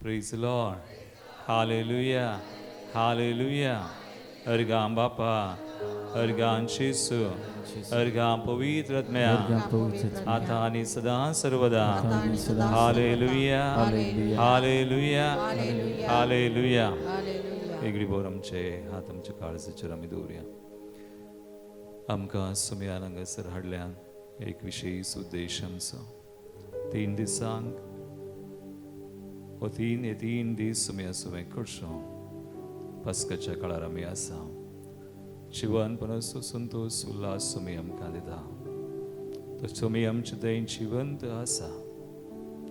Praise Lord. Hallelujah. Hallelujah. अर्गां बापा, अर्गां जेजू, अर्गां पवित्र आत्म्या, आता आणि सदा सर्वदा. Hallelujah, hallelujah, hallelujah. एगडी बोर आमचे हात आमच्या काळजाचेर आमी दवरुया. आमकां सुमयान हांगासर हाडल्यान एक विशेश उद्देश आमचो. 3 दिसांक हो तीन हे 3 दीस सुमया सुवें करचो. पास्काच्या काळार आमी आसा. जिवनपणाचो संतोश, उल्हास सुमी आमकां दिता. तो सुमी आमचे थंय जिवंत आसा.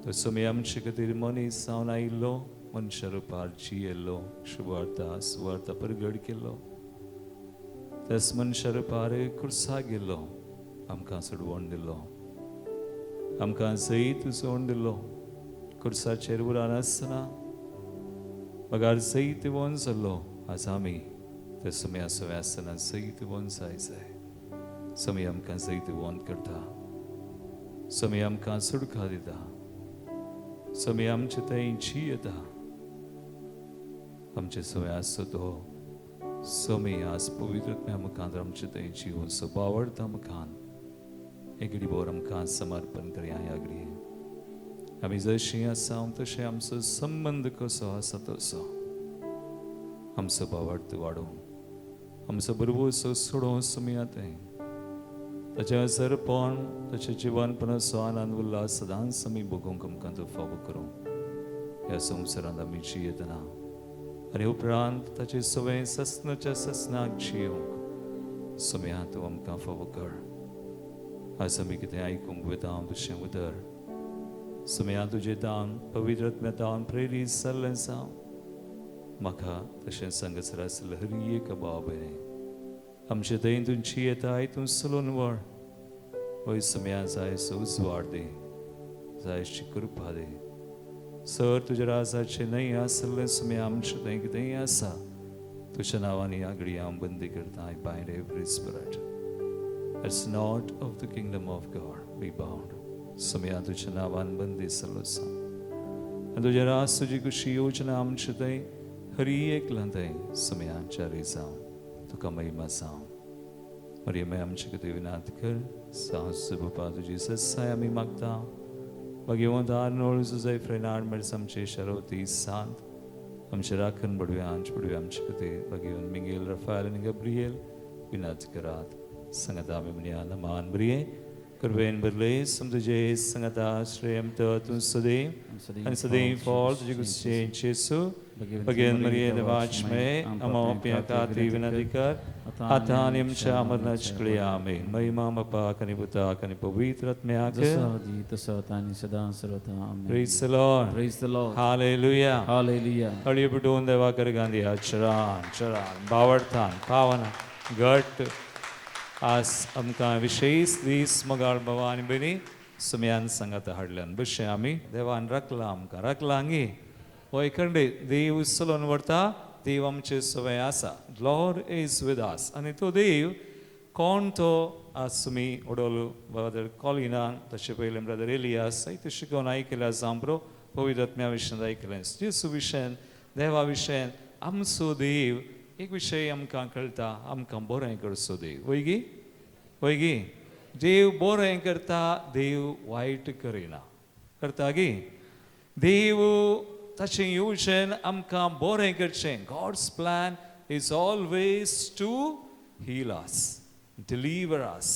तो सुमी आमचे खातीर मनीस जावन आयिल्लो, मनशा रुपार जियेल्लो, शुभवार्ता सुवार्ता परगट केल्लो. त्याच मनशा रुपार खुर्सा गेल्लो, आमकां सोडवण दिल्लो, आमकां जैत जोड दिल्लो. खुर्साचेर उरान आसतना बगार जैतवंत जाल्लो. आज आमी त्या सुमया सवय आसतना जैतवंत जाय जाय. समी आमकां जैतवंत करता, समी आमकां सुडका दिता, समी आमचे थंय जियेता. आमचे सवय आसतो तो समी आज पवित्र मुखांत आमचे थंय जिवन सबावडता मुखान एगडी बोर आमकां समर्पण करया. ह्या घडये आमी जशीं आसा तशें, आमचो संबंद कसो आसा तसो आमचो भावार्थ वाडोवंक, आमचो बरोबर सोडोवंक सुमया तें ताचें असरपण, ताचें जिवनपणाचो आनंद, उल्हास सदांच आमी भोगूंक आमकां तो फावो करूं. ह्या संवसारांत आमी जियेतना आनी उपरांत ताचे सवय ससनाच्या ससनाक जियोवंक सुमया तूं आमकां फावो कर. आज आमी कितें आयकूंक वता तुजें उतर, सुमया तुजें दान पवित्र आत्म्या प्रेरीत जाल्लें जावं. म्हाका तशें हांगासर आसलें हर एक भाव भयणी आमचे थंय तुमची येताय, तूं चलोवन व्हर. वय सुमया, जाय सो उजवाड दी, जायशी कृपा दी. सर तुज्या राजाचें न्हय आसलें सुमया आमचें थंय कितेंय आसा, तुज्या नांवान ह्या घडये हांव बंदी करता. I bind every spirit it's not of the kingdom of God, be bound. Somaiya तुज्या नांवान बंदी जाल्लो आसा आनी तुज्या राज, तुजी खुशी योजना आमचे थंय हरी एकला थंय सुमया जारी जावं. तुका महिमा जावं. मरियम आमचे खातीर विनांत कर. साहस बापा, तुजी ससाय आमी मागता. भगवंत आर्नोळ जुजय फ्रेनाड मेर्स, आमचे शरवती सांत, आमचे राखण बडवे आंच बडवे आमचे खातीर भगवंत मिंगेल, रफायल आनी गब्रियल विनांत करात. संगता आमी म्हणया, नमान मरिये, कृपेन भरले, सम तुजे संगता, श्रेयम तूं सदैव आनी सदैव फॉल तुजे कुशीन जेसू. भगेन मरिये, देवाची माये, आम्हा पाप्यां खातीर विनंती कर, आता आनी आमच्या मरणाच्या वेळी. आमेन. महिमा बापाक आनी पुताक आनी पवित्र आत्म्याक. जसो आदी तसो आता आणि सदा सर्वदा. आमेन. Praise the Lord. Praise the Lord. Hallelujah. Hallelujah. हळी पुटून देवा करगांधी चरान चरान बावडतान पावना घट. आज आमकां विशेष दीस, मोगाळ भावा आनी भयणी, सुमयान सांगात हाडल्यान बशें आमी देवान राखला, आमकां राखला गी. होय खंडीत देव चलोवन व्हरता. देव आमचे सवय आसा. Lord is with us. आनी तो देव कोण तो आज तुमी उडोलो ब्रदर कॉलिनान, तशें पयलें ब्रदर एलियास जायते शिकोवन आयकल्या जांबरो. पवित्र आत्म्या विशयान आयकलें, जेसू विशयान, देवा विशयान. आमचो देव एक विशय आमकां कळटा, आमकां बरें करचो देव. वय गी? वय गी? देव बरें करता, देव वायट करिना. करता गी? देव ताचें येवजण आमकां बरें करचें. God's plan is always to heal us, deliver us,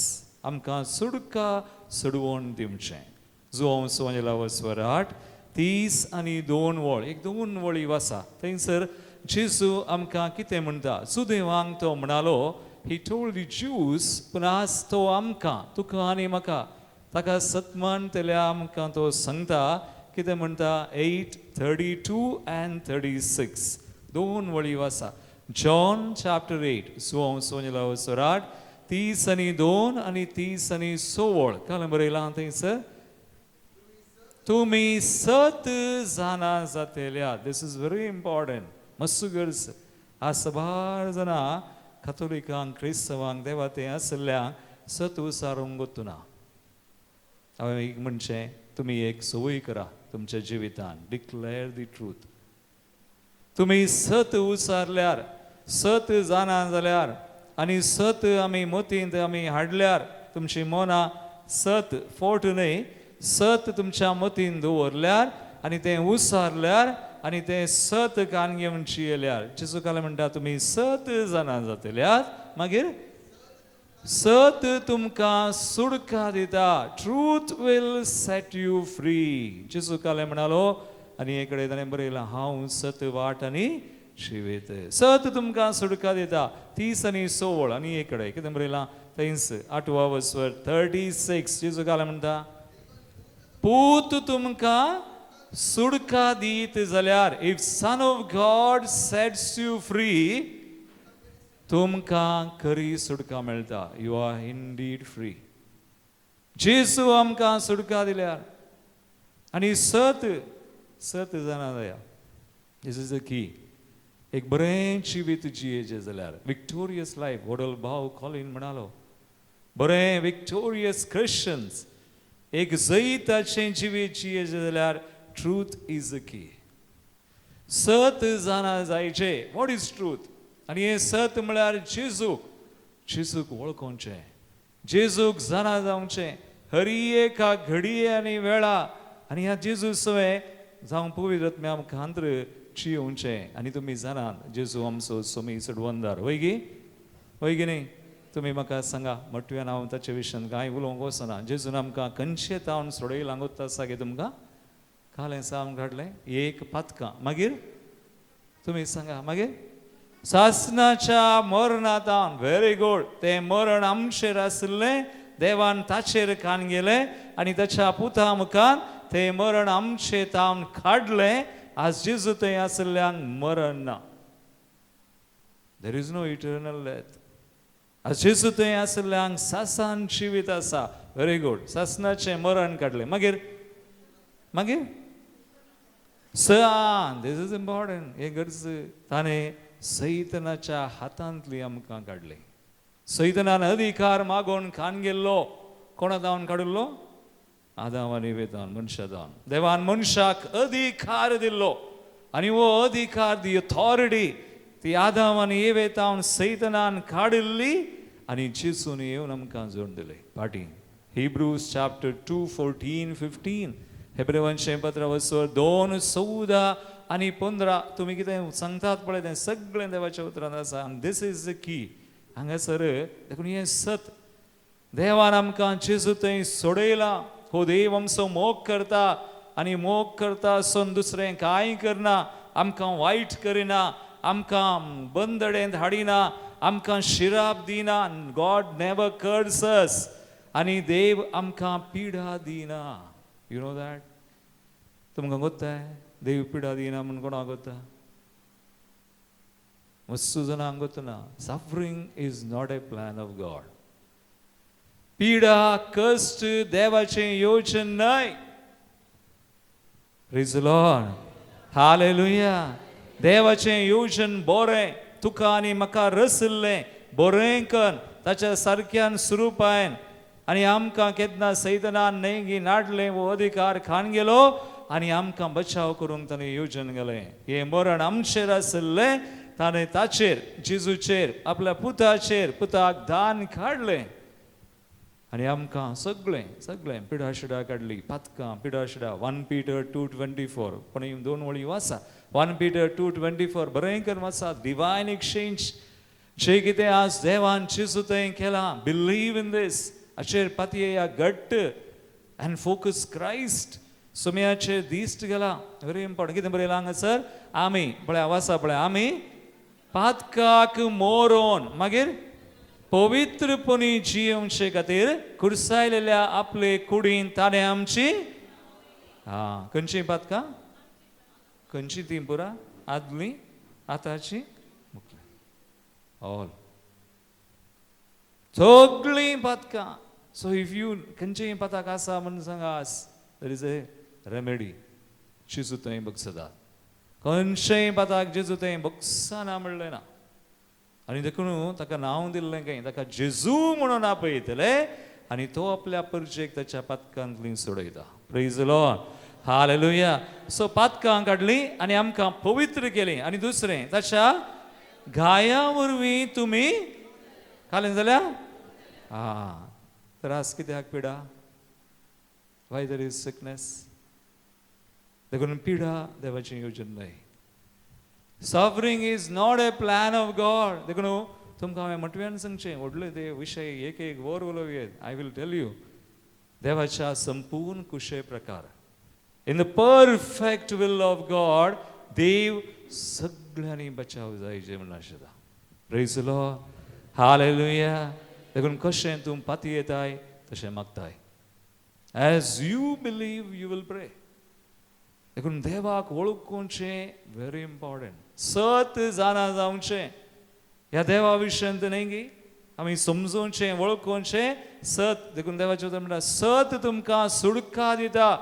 आमकां सुडका सोडवण दिवचें. जुवांव सोंजेला स्वराट 32 वळ, एक दोन वळी वासा. थंयसर जेजू आमकां कितें म्हणटा? जुदेवांक तो म्हणालो, he told the Jews, पूण आज तो आमकां, तुका आनी म्हाका, ताका सत्मान तेल्या आमकां तो सांगता. कितें म्हणटा? 8:32 and 36, दोन वळी वासा. जॉन चॅप्टर 8, जुवांव सोंजेला स्वराट 32 आनी 36 वळ. काल बरयलां थंयसर, तुमी सत जाणा जातेल्या. This is very important. मस्त गरज. आज सबार जाणां कातोलिकांक, क्रिस्तांवांक, देवा तें आसल्ल्यांक सत उसारूंक गोत्तुना. हांवें एक म्हणचें, तुमी एक संवय करा तुमच्या जिवितान, declare the truth. तुमी सत उसारल्यार, सत जाणा जाल्यार आनी सत आमी मतींत आमी हाडल्यार, तुमची मनां सत फोट न्हय, सत तुमच्या मतीन दवरल्यार आनी तें उसारल्यार आनी तें सत कान घेवन जियेल्यार, जेजू काल म्हणटा तुमी सत जाणा जातल्यात, मागीर सत तुमकां सुडका दिता. Truth will set you free, जेजू काले म्हणालो. आनी हे कडेन ताणें बरयलां, हांव सत, वाट आनी जिवीत. सत तुमकां सुडका दिता. 30 आनी 16. आनी एक कडेन कितें बरयलां थंयच, आठवा वस्वर 36. जेजू काले म्हणटा, पूत तुमकां सुडका दीत जाल्यार, if Son of God sets you free, तुमकां खरी सुटका मेळटा. You are indeed free. जेजू आमकां सुटका दिल्यार आनी सत सत जाणा जाया. This is a key. एक बरें जिवीत जियेचें जाल्यार, विक्टोरियस लायफ, व्हडल भाव कॉलीन म्हणालो, बरें विक्टोरियस क्रिश्चन्स, एक जैताचें जिवीत जियेचें जाल्यार truth is a key. सत जाणा जायचें. What is truth? आनी हें सत म्हळ्यार जेजूक, जेजूक वळखोवचें, जेजूक जाणा जावचें हरी एका घडये आनी वेळा. आनी ह्या जेजू सवें जावं पवित्र आत्म्या मुखांत्र जियोवचें. आनी तुमी जाणात, जेजू आमचो सोमी सडवंदार, वय गी, वय गी न्ही? तुमी म्हाका सांगा. मोटव्यान हांव ताचे विशयान कांय उलोवंक वचना. जेजून आमकां खंयचे तावन सोडयलां गोत्ता आसा गे तुमकां? कालें सावन काडलें एक पातकां. मागीर तुमी सांगा, मागीर सासनाच्या मरणातावन. Very good. तें मरण आमचेर आशिल्लें, देवान ताचेर कान गेलें आनी ताच्या पुता मुखार तें मरण आमचे तावन काडलें. आज जेजू थंय आशिल्ल्यांक मरण ना. There is no eternal death. आज जेजू थंय आशिल्ल्यांक सासान जिवीत आसा. Very good. सासनाचें मरण काडलें. मागीर मागीर सान, this is important, हें गरज. ताणें सैतनाच्या हातांतली आमकां काडली. सैतनान अधिकार मागोवन खान गेल्लो. कोणा जावन काडिल्लो? आदाम आनी वेदान, मनशा जावन. देवान मनशाक अधिकार दिल्लो आनी हो अधिकार, दी अथॉरिटी, ती आदाम आनी एवेतावन सैतनान काडिल्ली आनी जेजून येवन आमकां जोडून दिले पाटी. Hebrews chapter 2, 14, 15. हेब्रेवांचें पत्र वसवर 2, 14 आनी 15. तुमी कितें सांगतात पळय, तें सगळें देवाच्या उतरान आसा. This is the key हांगासर. देखून हें सत, देवान आमकां जेजू थंय सोडयला. हो देव आमचो मोग करता आनी मोग करता आसून दुसरें कांय करना. आमकां वायट करिना, आमकां बंदडेंत हाडिना, आमकां शिराप दिना. God never curses. आनी देव आमकां पिडा दिना. You know that? तुमकां गोत्ताय, देव पिडा दिना म्हूण कोणाक गोत्ता? वस्तू जाणांक गोतना. Suffering is not a plan of God. पिडा, कश्ट देवाचें योजन न्हय. Praise Lord. Hallelujah. देवाचें योजन बरें, तुका आनी म्हाका रसिल्लें बरें कन ताच्या सारक्यान स्वरुपायन. आनी आमकां केन्ना सैतनान नेगी नाडलें, हो अधिकार खान गेलो आनी आमकां बचाव करूंक ताणें योजन गेलें. हें मरण आमचेर आशिल्लें, ताणें ताचेर, जेजूचेर, आपल्या पुताचेर, पुताक दान काडलें आनी आमकां सगळें सगळें पिडा शिडा काडली, पातकां, पिडा शिडा. 1 Peter 2:24. पण दोन वळी वाचा. 1 Peter 2:24 बरें करून वाचा. डिवायन एक्सचेंज जे कितें आज देवान जेजू थंय केलां, believe in this. हाचेर पातयेया घट्ट अँड फोकस क्रायस्ट. सुम्याचेर दिश्ट गेला. Very important. कितें बरयलां हांगासर? आमी पळय, वाचा पळय. आमी पातकाक मोरोन मागीर पवित्रपणी जियेवचे खातीर कुर्सायलेल्या आपले कुडीन ताणें आमची, हा, खंयची पातकां? खंयची ती पुरा? आदली, आतांची, मुखली, ऑल, सगळीं पातकां. सो if you खंयचेय पातक आसा म्हूण सांगा, there is a remedy. जेजू थंय बगसतात. खंयचेय पातक जेजू थंय बगसना म्हणलें ना. आनी देखून ताका नांव दिल्लें खंय, ताका जेजू म्हणून आपयतले आनी तो आपल्या परजेक ताच्या पातकांतली सोडयता. Praise Lord. हालेलुया. सो पातकां काडली आनी आमकां पवित्र केली. आनी दुसरें, ताच्या घाया वरवीं तुमी खालें जाल्यार आं त्रास कित्याक पिडा? Why there is sickness? देखून पिडा देवाची योजन न्हय. Suffering is not a plan of God. देखून तुमकां हांवें मोटव्यान सांगचें, व्हडले ते विशय एक एक वर उलोवयेत. I will tell you, देवाच्या संपूर्ण कुशे प्रकार, in the perfect will of God, देव सगळ्यांनी बचाव जायचे म्हणून आशेता. प्रेज लॉर्ड, हालेलुया. देखून कशें तूं पाती येताय तशें मागताय. As you believe, you will pray. देखून देवाक वळखुचें व्हेरी इम्पॉर्टंट. सत जाणा जावचें ह्या देवा विशयांत, न्हय गी? आमी समजोवचें, वळखुचें सत. देखून देवाचें उतर म्हणटा, सत तुमकां सुडका दिता.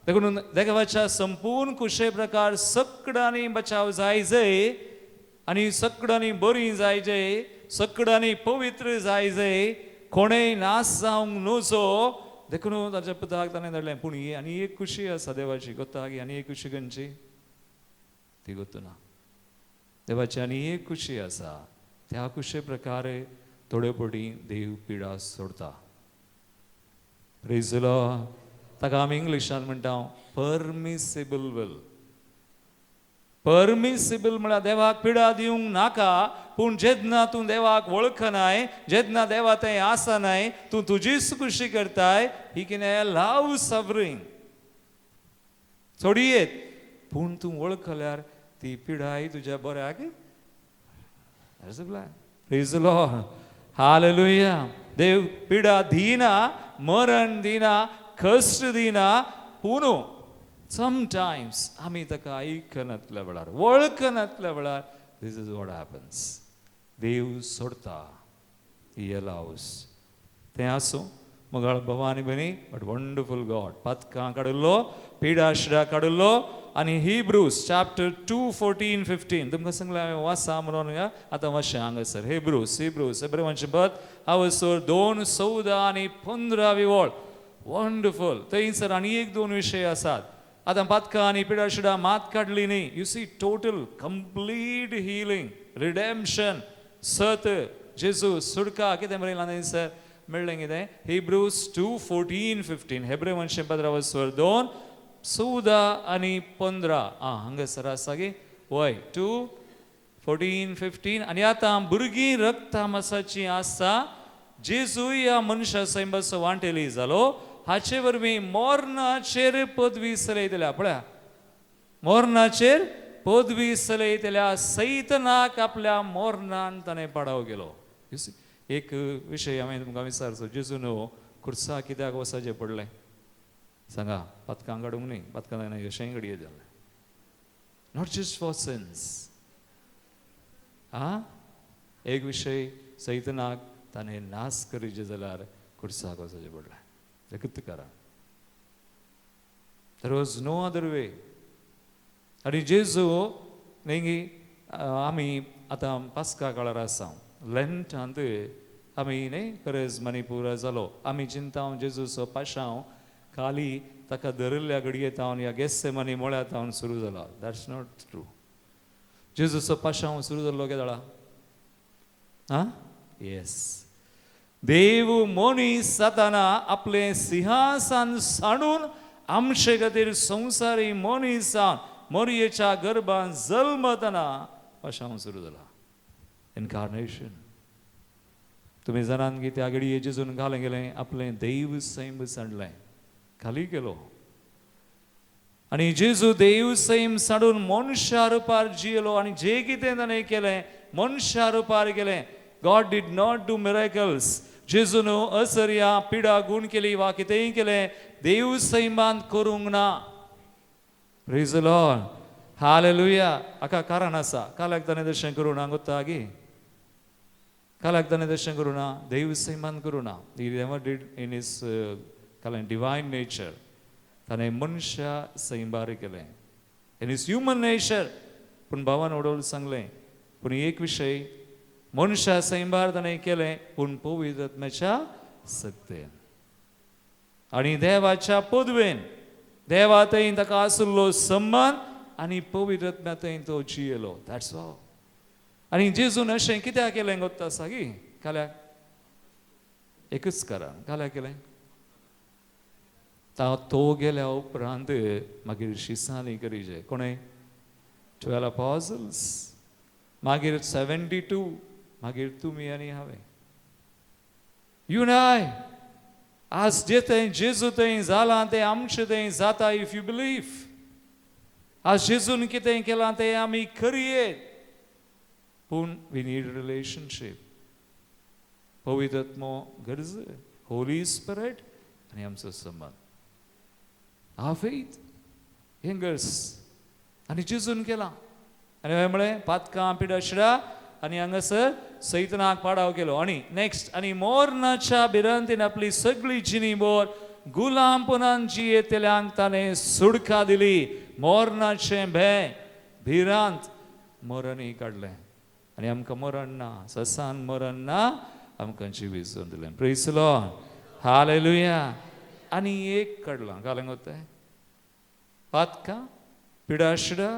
देखून देवाच्या संपूर्ण कुशे प्रकार सगळ्यांनी बचाव जाय जय आनी सगळ्यांनी बरी जाय जय, सगळ्यांनी पवित्र जाय जय, कोणेय नाश जावंक नजो. देखून ताच्या पुताक ताणें धाडलें. पूण ही आनी एक खुशी आसा देवाची, गोत्ता आनी एक खुशी खंयची ती गोत्तू ना. देवाची आनी एक खुशी आसा. त्या खुशे प्रकारे थोडे फावटी देव पिडा सोडता. प्रेज. ताका आमी इंग्लिशान म्हणटा परमिसिबल will. परमिसिबल म्हळ्यार देवाक पिडा दिवंक नाका, पूण जेन्ना तूं देवाक वळखनाय, जेन्ना देवा तें आसनाय, तूं तुजीच खुशी करताय, he can allow suffering सोडयेत. पूण तूं वळखल्यार ती पिडाय तुज्या बऱ्याक. Praise Lord, hallelujah. देव पिडा दिना, मरण दिना, कश्ट दिना, पूण समटायम्स आमी ताका आयकनातल्या वेळार, वळखनातल्या वेळार, this is what happens. देव सोडता, he allows. तें आसूं मोगाळ भावा आनी भयणी, बट वंडरफूल गॉड. पातकां काडिल्लो, पिडा शिडा काडिल्लो. आनी हिब्रूज चॅप्टर 2:14-15 तुमकां सांगलें हांवें वाचा म्हणून. आतां मातशें हांगासर हिब्रूज, हिब्रूज एब्रेवांचें पत्र हांगासर 2:14 आनी 15वी वळ. वंडरफूल. थंयसर आनी एक दोन विशय आसात. आतां पातकां आनी पिडा शिडा मात काडली न्ही. You see, total complete healing, redemption, सत, जेजू सुडका. कितें बरयलां थंयसर? मेळ्ळें कितें? हिब्रूज 2:14-15, हेब्रेवांचें पत्र स्वर 2:14 आनी 15. आं, हांगासर आसा गी? वय, 2:14-15. आनी आतां भुरगीं रक्ता मासाची आसता, जेजू ह्या मनशा सैमाचो वांटेली जालो, हाचे वरवीं मोरणाचेर पदवी चलयतल्या. पळया, मोरणाचेर पदवी चलयतल्या सैतनाक आपल्या मोरणान ताणें पाडाव केलो. You see, एक विशय हांवें तुमकां विचारचो, जेजून खुर्सा कित्याक वचचें पडलें सांगा? पातकां काडूंक न्ही. पातकां ताणें अशेंय घडये जालें. Not just for since. आं, एक विशय, सैतनाक ताणें नाश करीचे जाल्यार खुर्साक वचचें पडलें. एकूच कारण. There was no other way. आनी जेजू न्ही, आमी आतां पास्का काळार आसा, लेंटांत आमी न्ही, करेज मणिपूर जालो. आमी चिंता जेजूचो पाशांव खाली ताका धरिल्ल्या घडये तावन या गेस्सेमनी मळ्या तावन सुरू जाला. That's not true. जेजूचो पाशांव सुरू जाल्लो केदळा? आं, येस. देव मनीस जाताना आपलें सिंहासन सांडून आमचे खातीर संवसारी मनीसान मोरयेच्या गर्भान जल्मतना पाशांव सुरू जाला. इनकार्नेशन. तुमी जाणात की त्या घडये जेजून घालें गेलें, आपलें देव सैम सांडलें, खाली केलो आनी जेजू देव सैम सांडून मनशा रुपार जियेलो. आनी जे कितें ताणें केलें, मनशा रुपार केलें. God did not do miracles. जेजून असर्या पिडा गुण केली वा कितेंय केलें, देव सैमान करूंक ना. Praise Lord, hallelujah. हाका कारण आसा, काल्याक ताणें तशें करूं ना. गोत्ता गी, काल्याक ताणें तशें करूं ना, देव सैमान करूं ना. He never did in his काल्यान divine nature. ताणें मनशा सैंबार केलें, in his human nature. पूण भावान ओडोल सांगलें, पूण एक विशय, मनशा सैंबार ताणें केलें, पूण पवित्र आत्म्याच्या सक्तेन आणि देवाच्या पदवेन. देवा थंय ताका आसलो संबंद आनी पवित्र आत्म्या थंय तो जियेलो. That's all. आनी जेजून अशें कित्याक केलें गोत्ता आसा की काल्याक एकच कारण काल्याक केलें. तो गेल्या उपरांत मागीर शिसांनी करीजे कोणें 12 apostles, मागीर 72, मागीर तुमी आनी हांवें. You I आज जे थंय जेजू थंय जालां तें आमचें थंय जाता if you believe. आज जेजून कितें केलां तें आमी करयेत, पूण we need relationship. पवित्र आत्मो गरज, होली स्पिरिट आनी आमचो संबंद, our faith हें गरज. आनी जेजून केलां. आनी हांवें म्हळें पातकां पिडाशिडा आनी हांगासर सैतनाक पाडाव केलो. आनी नेक्स्ट, आनी मोरनाच्या भिरांतीन आपली सगळी जिणी बोर गुलामपणान जियेतल्यांक ताणें सुडका दिली. मोरनाचें भें भिरांत मोरांनी काडलें आनी आमकां मरण ना, ससान मरण ना, आमकां जिवीत जावन दिलें. Praise Lord, hallelujah. आनी एक काडलां घालें गो तें पातकां पिडाशिडा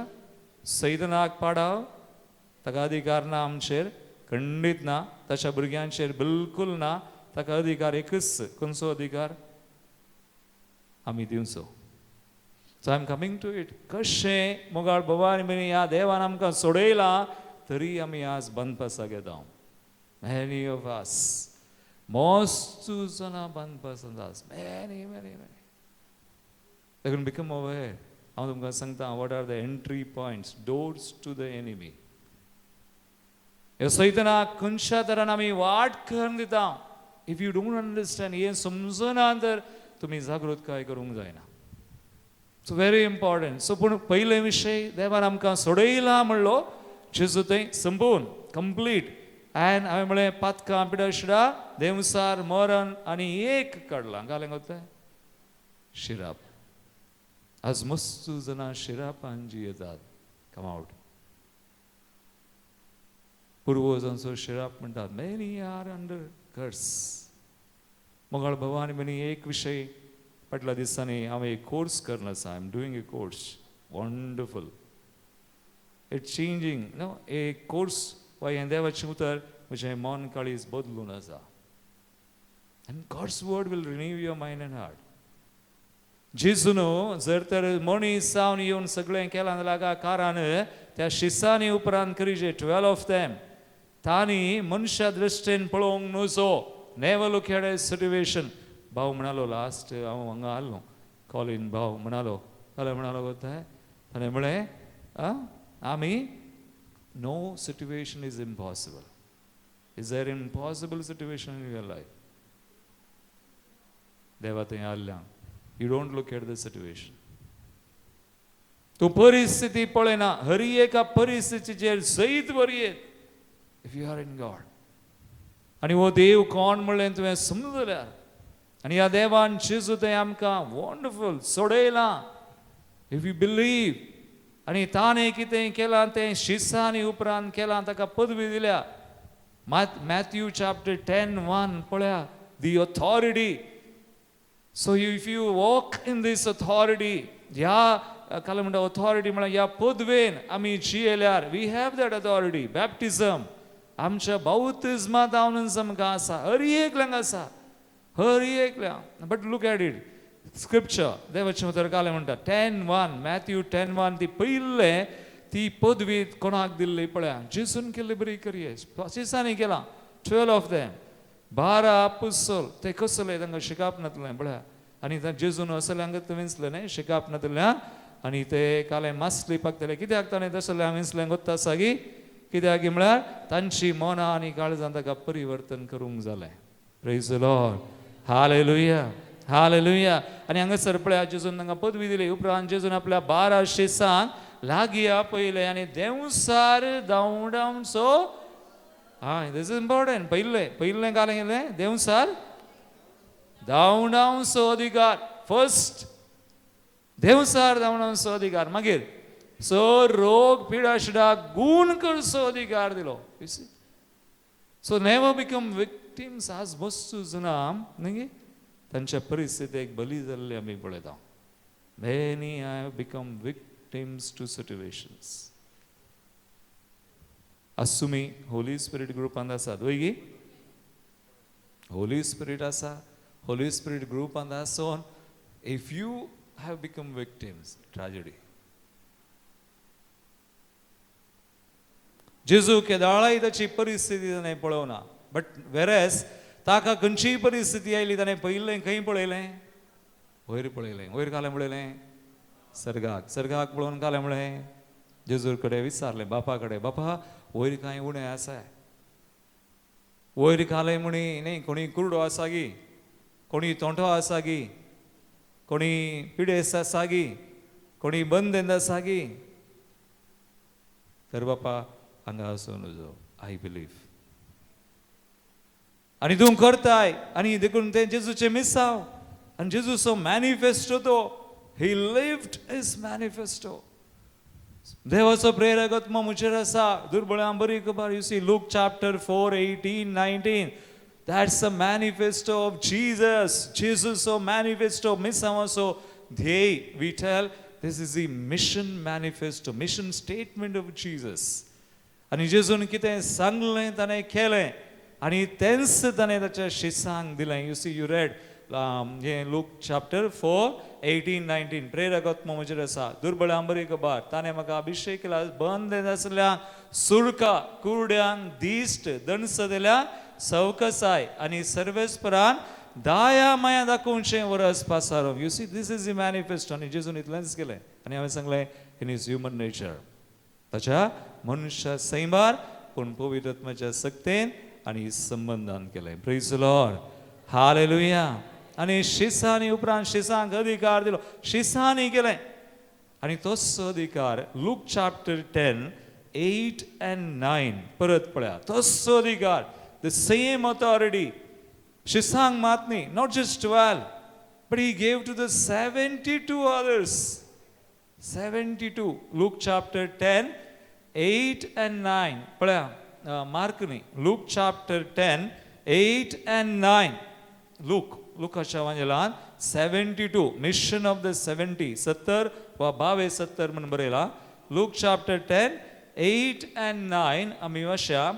सैतनाक पाडाव, ताका अधिकार ना आमचेर, खंडीत ना, ताच्या भुरग्यांचेर बिलकूल ना. ताका अधिकार एकच, खंयचो अधिकार आमी दिवचो. So I am coming to it. कशें मोगाळ भवानी भयणी ह्या देवान आमकां सोडयलां तरी आमी आज बंदपासाक येता. मॅनी ऑफ अस, मस्त जाणां बांदपासांत आज, मॅनी मॅनी मॅनी. देखून बिकम अवेर. हांव तुमकां सांगता what are the entry points, doors to the enemy. ह्या सैतनाक खंयच्या तरान आमी वाट करून दिता. If you don't understand, हें समजना तर तुमी जागृतकाय करूंक जायना. So very important. सो पूण पयले विशय देवान आमकां सोडयला म्हणलो जेजू थंय संपून कंप्लीट. एंड हांवें म्हळें पातकां पिडाशिडा देंवसार मरण आनी एक काडलां घालें गो तें शिराप. आज मस्त जाणां शिरापान जियेतात. Come out. पुर्वजांचो शिराप म्हणटात. Many are under curse. मोगाळ भवानी भयणी एक विशय फाटल्या दिसांनी हांव एक कोर्स करून आसा. I am doing a course, wonderful, it changing no एक कोर्स वा हें देवाचें उतर म्हजें मन काळीज बदलून आसा. And God's word will renew your mind and heart. जेजून जर तर मनीस जावन येवन सगळें केलां जाल्यार कारण त्या शिसांनी उपरांत करीजे 12 ऑफ देम तांणी मनशा दृश्टीन पळोवंक नजो. Never look at a situation. भाव म्हणालो लास्ट हांव हांगा आसलो कॉलीन भाव म्हणालो जाल्यार म्हणालो कोत्ताय ताणें म्हळें आमी no situation is impossible. Is there impossible situation in your life? देवा थंय आसल्या you don't look at the situation. तूं परिस्थिती पळयना, हर एका परिस्थितीचेर जैत बरयेत if you are in God. आनी हो देव कोण म्हणलें तुवें समजल्यार, आनी ह्या देवान जेजू थंय आमकां वंडरफूल सोडयलां if you believe. आनी ताणें कितें केलां तें शिसांनी उपरांत केलां, ताका पदवी दिल्या. मॅथ्यू चॅप्टर 10:1 पळया, the authority. So if you walk in this authority, ह्या काल म्हणटा ऑथॉरिटी म्हळ्यार ह्या पदवेन आमी जियेल्यार we have that authority. Baptism आमच्या बाउतिज्मा जावन आमकां आसा, हर एकल्यांक आसा, हर एकल्यांक. But look at it scripture, देवाचें उतर कालें म्हणटा 10:1, मॅथ्यू 10:1. ती पयले ती पदवी कोणाक दिल्ली पळया, जेजून केल्ली बरी करये शिसांनी केलां. 12 ऑफ देम, 12 आपुसल ते कसले तांकां शिकाप नातलें पळया. आनी जेजून असल्यांक विंचलें न्ही शिकाप नातल्या. आनी ते कालें मासली पाकतले कित्याक ताणें तसल्यांक विंचलें गोत्ता आसा की कित्याक म्हळ्यार तांची मनां आनी काळजां ताका परिवर्तन करूंक जालें. Praise Lord, hallelujah, hallelujah. आनी हांगासर पळया जेजून तांकां पदवी दिली. उपरांत जेजून आपल्या 12 शिसांक लागीं आपयलें आनी देंवसार धांवडावचो. हां, this is important. पयलें पयलें कालें केलें देंवसार धांवडावचो अधिकार. फर्स्ट देंवसार धांवडावचो अधिकार, मागीर सो रोग पिडाशिडा गूण करचो अधिकार दिलो. So never become victims. आज वस्तू जाणां न्ही तांच्या परिस्थितीक बली जाल्ले आमी पळयता. Many have become victims to situations. आज तुमी होली स्पिरीट ग्रुपांत आसात वय गी? होली स्पिरीट आसा, होली स्पिरीट ग्रुपांत आसोन if you have become victims, tragedy. जेजू केदाळाय ताची परिस्थिती ताणें पळोवना, बट वेरेस ताका खंयचीय परिस्थिती आयली ताणें पळयलें, खंय पळयलें? वयर पळयलें. वयर घालें पळयलें सर्गाक. सर्गाक पळोवन घालें म्हळें, जेजू कडेन विचारलें, बापा कडेन, बापा वयर कांय उणें आसा? वयर घालें म्हणी न्ही, कोणी कुरडो आसा गी, कोणी तोंटो आसा गी, कोणी पिडेस्त आसा गी, कोणी बंदेंत आसा गी, तर बापा हांगा आसूं नजो, I believe. आनी तूं करताय. आनी देखून तें जेजूचें मिसांव आनी जेजूचो मॅनिफेस्टो तो, ही लिव्ड his manifesto. देवाचो प्रेरक आत्मा म्हजेर आसा, दुर्बळां बरी खबर. You see Luke chapter 4 18 19, that's a manifesto of Jesus. जेजूचो manifesto, मिसांवाचो ध्येय. We tell this is the mission manifesto, mission statement of Jesus. आनी जेजून कितें सांगलें ताणें केलें आनी तेंच ताणें ताच्या शिसांक दिलें. You see you read हें लूक चॅप्टर 4 18 19, प्रेरक आत्मो म्हजेर आसा, दुर्बळां बरी खबर, ताणें म्हाका अभिशेक केला, बंद आसल्या सुरका, कुरड्यांक दिश्ट, दणस दिल्या सवकसाय आनी सर्वेस्परान दाया माया दाखोवचें वरस पासारो. You see this is the manifesto. आनी जेजून इतलेंच केलें. आनी हांवें सांगलें इन his human nature, ताच्या मनुष्य सैमार पूण पवित्र आत्म्याच्या सक्तेन आनी संबंदान केलें. Praise Lord, hallelujah. आनी शिसांनी उपरांत शिसांक अधिकार दिलो, शिसांनी केलें. आनी तोच अधिकार लूक चॅप्टर 10 8 and 9 परत पळया, तोच अधिकार, the same authority. शिसांक मात न्ही, not just 12, but he gave to the 72 others. 72, Luke chapter 10 8 and 9 पळया, मार्क न्ही, look chapter 10 8 and 9, look, लुकाच्या वांजेलान 72, mission of the 70, 70 वा 22 70 म्हूण बरयला. लूक चॅप्टर 10 8 and 9 आमी वाशा.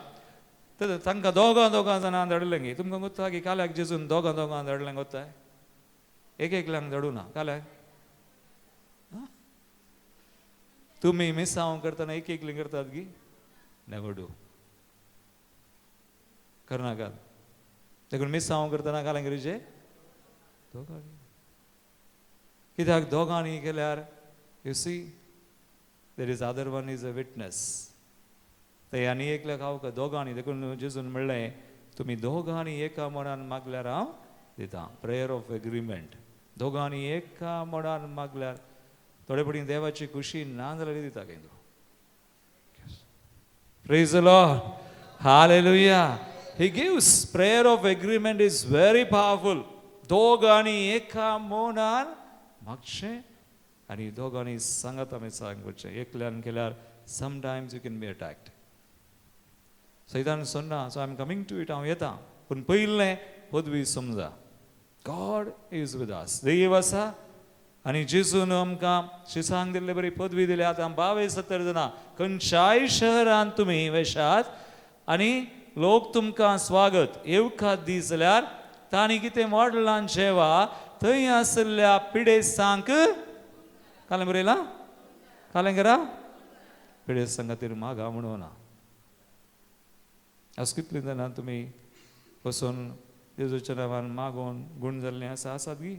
तर तांकां दोगां दोगां जाणां धाडलें गे. तुमकां गोत्ता की काल्याक जेजून दोगां दोगां धाडलें गोत्ताय, एक एकल्यांक धाडूं ना काल्याक. तुमी मिसांव करतना एक एकलीं करतात गी? नेवर do, करनाकात. देखून मिसांव करतना काल्याक करीचे दोगांनी. कित्याक दोगांनी केल्यार you see there is other one is a witness. ते आनी एकल्याक हांव दोगांनी. देखून जेजून म्हणलें तुमी दोगांनी एका मनान मागल्यार हांव दिता. प्रेयर ऑफ एग्रीमेंट, दोगांनी एका मनान मागल्यार. थोडे पटी देवाची खुशी ना जाल्यार दिता खंय तो. Praise the Lord, hallelujah. He gives. Prayer of agreement is very powerful. दोगांनी एका मनान मागचें आनी दोगांनी सांगात आमी सांगचें. एकल्यान केल्यार sometimes you can be attacked. सैतान सोन्ना, so I am coming to it, हांव येता, पूण पयलें पदवी समजा, गॉड is with us, देव आसा. आनी जेजून आमकां शिसांक दिल्ले बरी पदवी दिल्या. आतां 22 70 जाणां खंयच्याय शहरांत तुमी वेशात आनी लोक तुमकां स्वागत येवकार दी जाल्यार तांणी कितें मॉडलान जेवा थंय आशिल्ल्या पिडेस्तांक कालें बरयलां, कालें करा पिडेस्तां खातीर मागा म्हणून ना. आज कितलीं जाणां तुमी बसून जेजूच्या नांवान मागोवन गूण जाल्लीं आसा, आसात गी?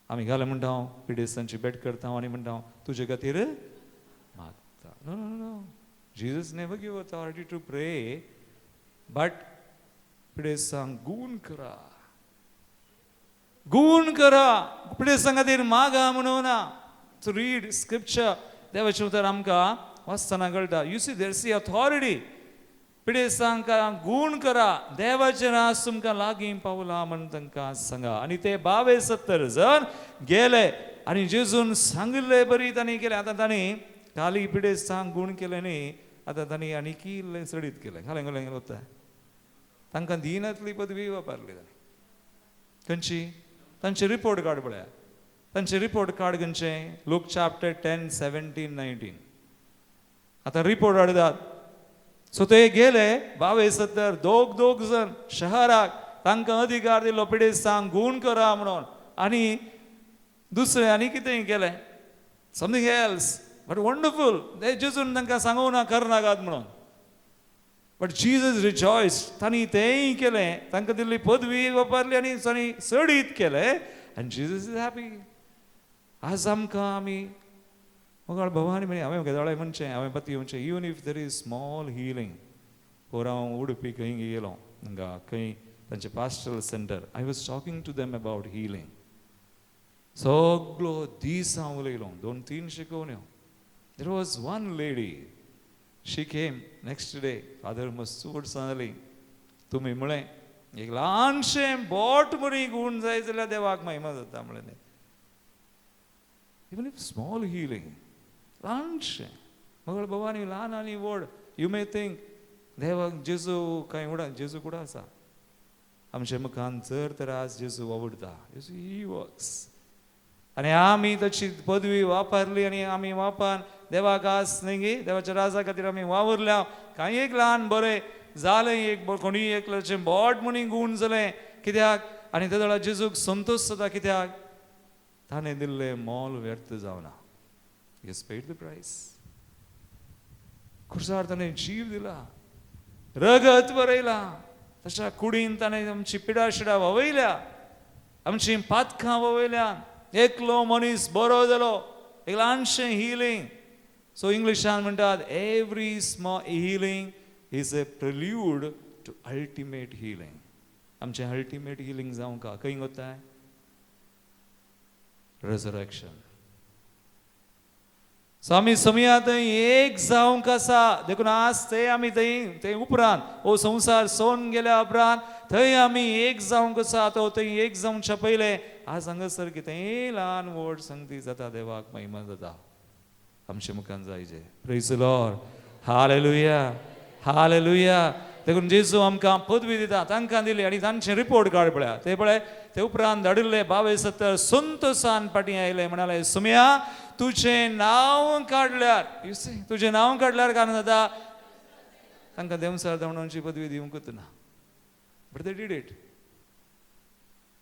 आमी घालें म्हणटा हांव पिडेस्तांची भेट करता आनी म्हणटा हांव तुजे खातीर मागता. No no no, Jesus never give authority to pray, but पिडेस्तांक गूण करा, गूण करा, पिडेस्तां खातीर मागा म्हणून ना. सो रीड स्क्रिप्चर, देवाचें उतर आमकां वाचतना कळटा. You see there is authority. पिडेस्तांक गूण करा, देवाचें रास तुमकां लागीं पावलां म्हण तांकां सांगा. आनी ते 22 70 जण गेले आनी जेजून सांगिल्ले बरी तांणी केलें. आतां तांणी खाली पिडेस्तांक गूण केलें न्ही, आतां तांणी आनीकी इल्लें चडीत केलें. घालें घालें वता तांकां दिनातली पदवी वापरली तांणी. खंयची? तांचे रिपोर्ट कार्ड पळया. तांचे रिपोर्ट कार्ड खंयचें? Look chapter 10 17 19. आतां रिपोर्ट हाडटात. सो ते गेले 72 दोग दोग जण शहराक, तांकां अधिकार दिलो पिडेस्तांक गूण करा म्हणून. आनी दुसरें आनी कितें केलें, समथींग एल्स, बट वंडरफूल. ते जेजून तांकां सांगूं ना करनाकात म्हणून, बट जीजस रिजॉयस. तांणी तेंय केलें, तांकां दिल्ली पदवी वापरली आनी तांणी चडीत केलें आनी जीजस is happy. आज आमकां आमी मोगाळ भवानी म्हणी हांवें गजाळे म्हणचें, हांवें पती म्हणचें, even if there is small healing. पोर हांव उडुपी खंय गेलो हांगा खंय तांचें pastoral centre, I was talking to them about healing. सगलो दीस हांव उलयलो, दोन तीन शिकोवण्यो. There was one lady, she came next day, father, मस्त वर्सां जालीं, तुमी म्हळें एक ल्हानशें बोट मरी गूण जाय जाल्यार देवाक महिमा जाता म्हणलें. इवन if small healing, ल्हानशें. मगळ भवानी, ल्हान आनी व्हड, you may think देवाक जेजू कांय उडा, जेजू कुडा आसा आमच्या मुखान. जर तर आज जेजू वावुरता, जेजू ही वर्क्स आनी आमी ताची पदवी वापरली आनी आमी वापरून देवाक आज न्ही देवाच्या राजा खातीर आमी वावुरल्या. कांय एक ल्हान बरें जालें, एक कोणीय एकल्याचें बोट म्हणी गूण जालें कित्याक, आनी ते वेळार जेजूक संतोश जाता, कित्याक ताणें दिल्लें मोल व्यर्थ जावना. He's paid the price. खुर्सार ताणें जीव दिला, रगत बरयला, तशा कुडीन ताणें आमची पिडा शिडा व्हांवयल्या, आमची पातकां व्हांवयल्या. एकलो मनीस बरो जालो, एक ल्हानशें हिलींग. सो इंग्लिशान म्हणटात, every small healing is a prelude to ultimate healing. आमचें अल्टिमेट हिलींग जावंक खंय वताय? रेजरेक्शन. सो आमी समया थंय एक जावंक आसा. देखून आज ते आमी थंय थंय उपरांत हो संवसार सोन गेल्या उपरांत थंय आमी एक जावंक आसा. तो थंय एक जावच्या पयलें आज हांगासर कितेंय ल्हान व्हड संगती जाता, देवाक महिमा जाता, आमच्या मुखान जायचे. प्रेज लॉर्ड, हालेलुया, हालेलुया. देखून जेजू आमकां पदवी दिता. तांकां दिली आनी तांचे रिपोर्ट कार्ड पळया. ते पळय, ते उपरांत धाडिल्ले 72 संतोसान फाटीं आयले, म्हणाले, सुमया, तुजें नांव काडल्यार, you see, तुजें नांव काडल्यार कारण जाता. तांकां देंवचार धांवडावची पदवी दिवंकच ना, but they did it.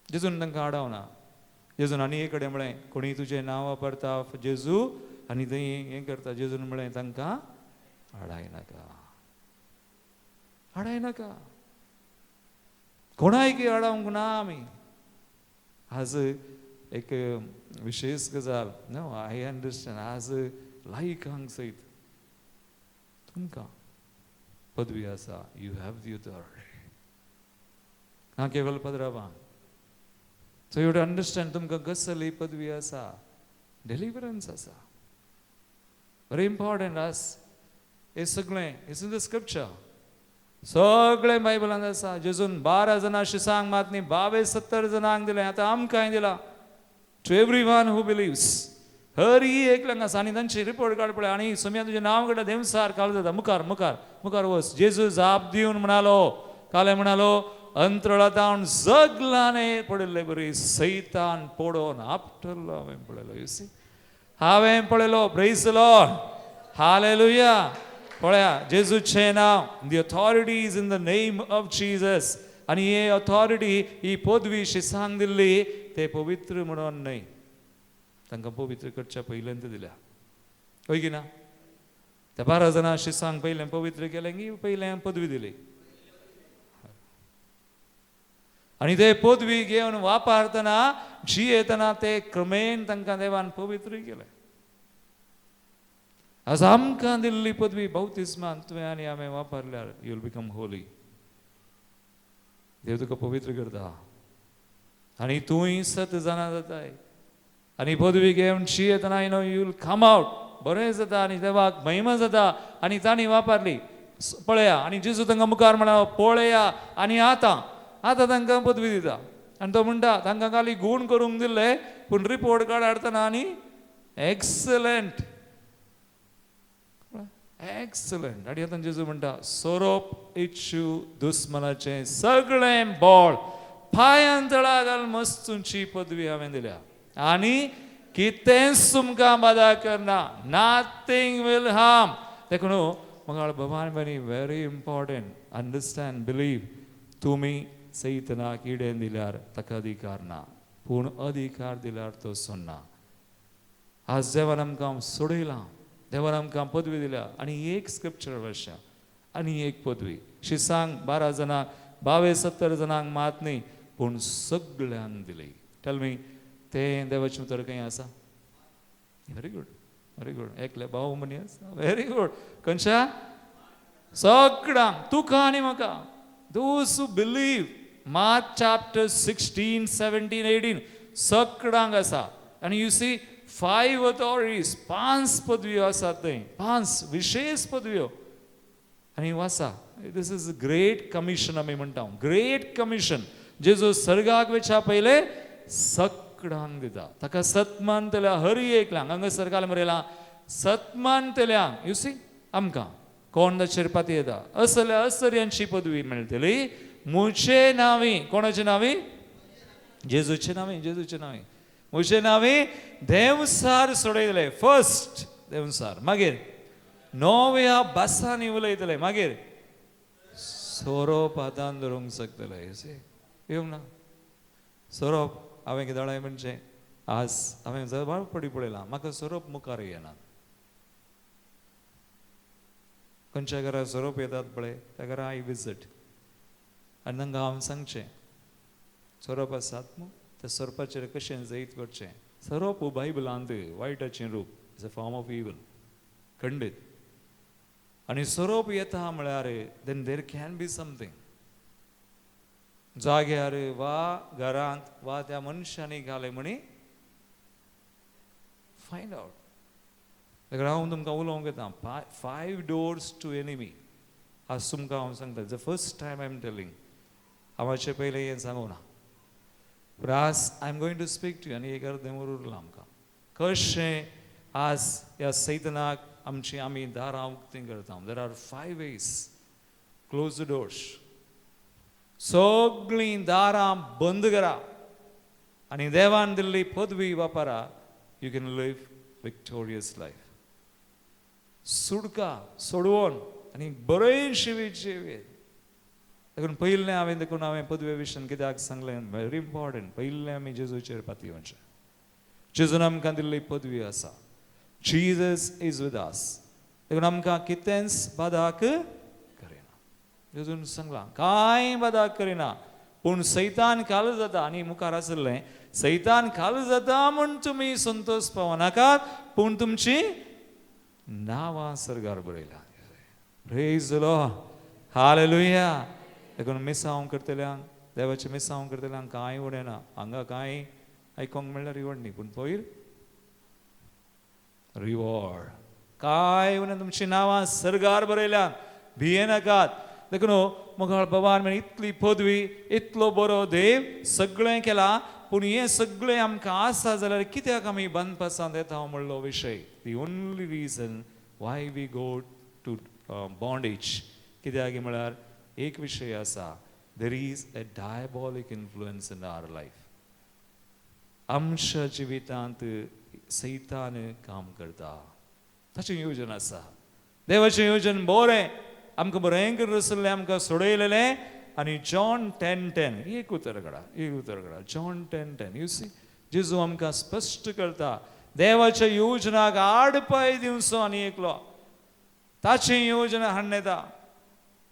जेजून तांकां आडावना. जेजून आनी एक कडेन म्हळें, कोणी तुजें नांव वापरता जेजू आनी थंय हें करता. जेजून म्हळें, तांकां आडायनाका, आडायनाका, कोणायकी आडावंक ना आमी. आज एक विशेष गजाल, नो, I understand, आज लायकांक सयत तुमकां पदवी आसा. You have the authority, ना केवल पदराबान. सो you understand तुमकां कसली पदवी आसा, डिलिवरन्स आसा, व्हेरी इम्पॉर्टंट. आस हे सगळें is in the scripture, सगळें बायबलांत आसा. जेजून 12 जाणां शिसांक मात न्ही, 72 जाणांक दिलें. आतां आमकांय दिलां, to every one who believes. Hari एकल्यांक आसा. आनी तांची रिपोर्ट कार्ड पळय. आनी सोम्या, तुजें नांव काडटा, देवसार काल जाता, मुखार मुखार मुखार वच. जेजू जाप दिवन म्हणालो, काले म्हणालो, अंतराळांत जगलाने पडिल्ले बरी सैतान पडोवन आपटलो हांवें पळयलो. You see, हांवें पळयलो. प्रेज लॉर्ड, हालेलुया. पळया, जेजूचें नांव, the authority is in the name of Jesus. आनी ही ऑथॉरिटी, ही पदवी शिसांक दिल्ली ते पवित्र म्हणून न्हय, तांकां पवित्र करच्या पयल्यान दिल्या, हय की ना? त्या 12 जाणां शिसांक पयलें पवित्र केलें की पयलें पदवी दिली? आनी ते पदवी घेवन वापरतना, जियेतना ते क्रमेन तांकां देवान पवित्र केलें. आज आमकां दिल्ली पदवी बाप्तिस्मान तुवें आनी हांवें वापरल्यार you will become Holi. देव तुका पवित्र करता आनी तूंय सत जाणा जाताय आनी पदवी घेवन जियेतना you know you will come out, बरें जाता आनी देवाक महिमा जाता. आनी तांणी वापरली पळया. आनी जेजू तांकां मुखार म्हणा, पळया. आनी आतां आतां तांकां पदवी दिता आनी तो म्हणटा, तांकां खाली गूण करूंक दिल्ले, पूण रिपोर्ट कार्ड हाडटना आनी एक्सलंट, एक्सलंट. आनी आतां जेजू म्हणटा, सोरोप, इच्छू, दुस्मनाचें सगळें बळ पांयान तळा घाल मस्तूंची पदवी हांवें दिल्या आनी कितेंच तुमकां बादा करना, नथींग will harm. देखून मंगळ भवान बनी व्हेरी इम्पॉर्टंट अंडरस्टँड बिलीव, तुमी सैतनाक इडेन दिल्यार ताका अधिकार ना, पूण अधिकार दिल्यार तो सोडना. आज देवान आमकां सोडयलां, देवान आमकां पदवी दिल्या. आनी एक स्क्रिप्चर वर्षा आनी एक पदवी शिसांक 12 जाणांक 22 70 जाणांक मात न्ही पूण सगळ्यांक दिली. टेल मी, तें देवाचें उतर खंय आसा? Very good, very good. एकले भाव मनी आसा, व्हेरी गुड. खंयच्या सगळ्यांक, तुका आनी म्हाका, those who believe. Mark chapter 16, 17, 18 सगळ्यांक आसा. आनी you see five authorities, पांच पदव्यो आसात थंय, पांच विशेश पदव्यो. आनी वाचा, this is great commission. आमी म्हणटा ग्रेट कमिशन. जेजू सर्गाक वयच्या पयले सगळ्यांक दिता. ताका सत्मानतल्या हर एकल्यांक. हांगा सर्गाल बरयलां सत्मानतल्यांक. You see, आमकां कोण ताचेर पाती येता असल्या असर्यांची पदवी मेळटली मुझे नावी. कोणाचे नावी? जेजूचे नावी, जेजूचे नावी. मुझे नावी देवसार सोडयतले. फर्स्ट देवसार, मागीर नव्या भासांनी उलयतले, मागीर सोरोप हातान धरूंक शकतले. येवंक ना सोरोप. हांवें कितें जाणां म्हणजे आज हांवें जवळ पडी पळयलां, म्हाका सोरोप मुखार येना. खंयच्या घरा सोरोप येतात पळय त्या घरा I visit आनी तांकां हांव सांगचें, सोरोप आसात न्हू, त्या सोरपाचेर कशें जैत करचें. सोरोप बायबलांत वायटाचें रूप, is a form of evil खंडीत. आनी सोरोप येता म्हळ्यार then there can be something जाग्यार वा घरांत वा त्या मनशांनी घालें म्हणी फायंड आवट. देखून हांव तुमकां उलोवंक येता फायव डोर्स टू एनिमी. आज तुमकां हांव सांगता, the first time I am telling. हांव पयलें हें सांगूं ना, पूण आज I am going to speak to. आनी एक अर्दें वर उरलां आमकां. कशें आज ह्या सैतनाक आमची आमी दारां उक्तीं करता. There are five ways. Close the doors. सगळीं दारां बंद करा आनी देवान दिल्ली पदवी वापरा. You can live victorious life. सुडका सोडवून आनी बरें जिवीत जिवीत. देखून पयलें हांवें, देखून हांवें पदवे विशयान कित्याक सांगलें, व्हेरी इम्पॉर्टंट. पयलें आमी जेजूचेर पातयेवचें. जेजून आमकां दिल्ली पदवी आसा. Jesus is with us. देखून आमकां कितेंच बादाक करिना. जेजून सांगलां कांय बादाक करिना, पूण सैतान काल जाता. आनी मुखार आशिल्लें, सैतान काल जाता म्हूण तुमी संतोश पावनाकात, पूण तुमची नांवां सर्गार बरयल्या. Praise Lord, hallelujah. देखून मिसांव करतल्यांक, देवाचें मिसांव करतल्यांक कांय उणें ना. हांगा कांय आयकोंक मेळ्ळ्यार रिवॉर्ड न्ही, पूण पयर रिवॉर्ड काय उणें. तुमची नांवां सर्गार बरयल्यात, भियेनाकात. देखून मुखार बाबान म्हण इतली पदवी, इतलो बरो देव, सगळें केलां, पूण हें सगळें आमकां आसा जाल्यार कित्याक आमी बांदपासांत येता म्हणलो विशय. The only reason why we go to bondage कित्याक म्हळ्यार एक विशय आसा, there is a diabolic influence in our life. आमच्या जिवितांत सैतान काम करता, ताचें योजन आसा. देवाचें योजन बरें, आमकां बरें करून आसलें, आमकां सोडयलेलें. आनी जॉन 10:10, एक उतर काडा, एक उतर काडा. जॉन 10:10. You see, जेजू आमकां स्पश्ट करता, देवाच्या योजनाक आडपाय दिवचो आनी एकलो ताची योजना हाडून येता.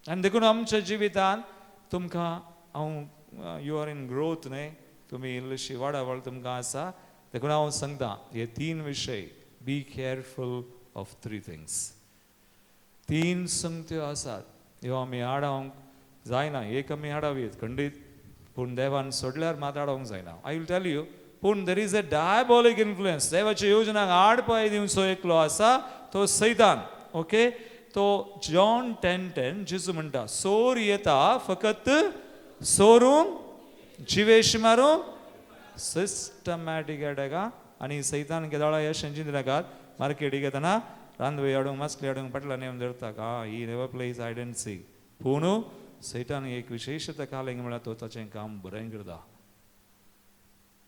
आनी देखून आमच्या जिवितांत तुमकां हांव, you are in growth न्हय, तुमी इल्लीशी वाडावळ तुमकां आसा. देखून हांव सांगता हे तीन विशय. Be careful of three things. तीन संगत्यो आसात ह्यो आमी आडावंक जायना. एक आमी आडावयेत खंडीत, पूण देवान सोडल्यार मात आडावंक जायना. I will tell you. पूण there is a diabolic influence. देवाच्या योजनाक आडपाय दिवचो एकलो आसा, तो सैतान. ओके, तो जॉन 10:10, जेजू म्हणटा, सोर येता फकत सोरूंक, जिवेश मारूंक. Systematic attack. आनी सैतान केदाळा अशें चिंतनाकात, मार्केटीक येतना रांदवे हाडूंक, मासली हाडूंक, पाटलां नेम धरता का he never plays hide and seek. पूण सैतान एक विशेशता कालेंग म्हळ्यार तो ताचें काम बरें करता,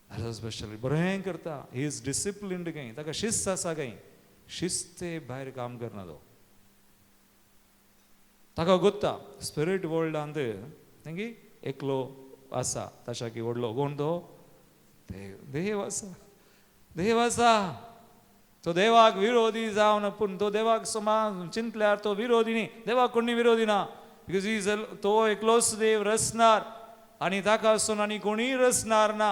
स्पेशली बरें करता. He is disciplined खंय, ताका शिस्त आसा खंय, शिस्ते भायर काम करना तो. ताका गोत्ता स्पिरीट वर्ल्डांत मागीर एकलो आसा ताच्या की व्हडलो कोण तो, देव आसा, देव आसा. तो देवाक विरोधी जावन, पूण तो देवाक समा चिंतल्यार तो विरोधी न्ही, देवाक कोणी विरोधी ना, because is तो एकलोच देव रचणार आनी ताका आसून आनी कोणीय रचणार ना,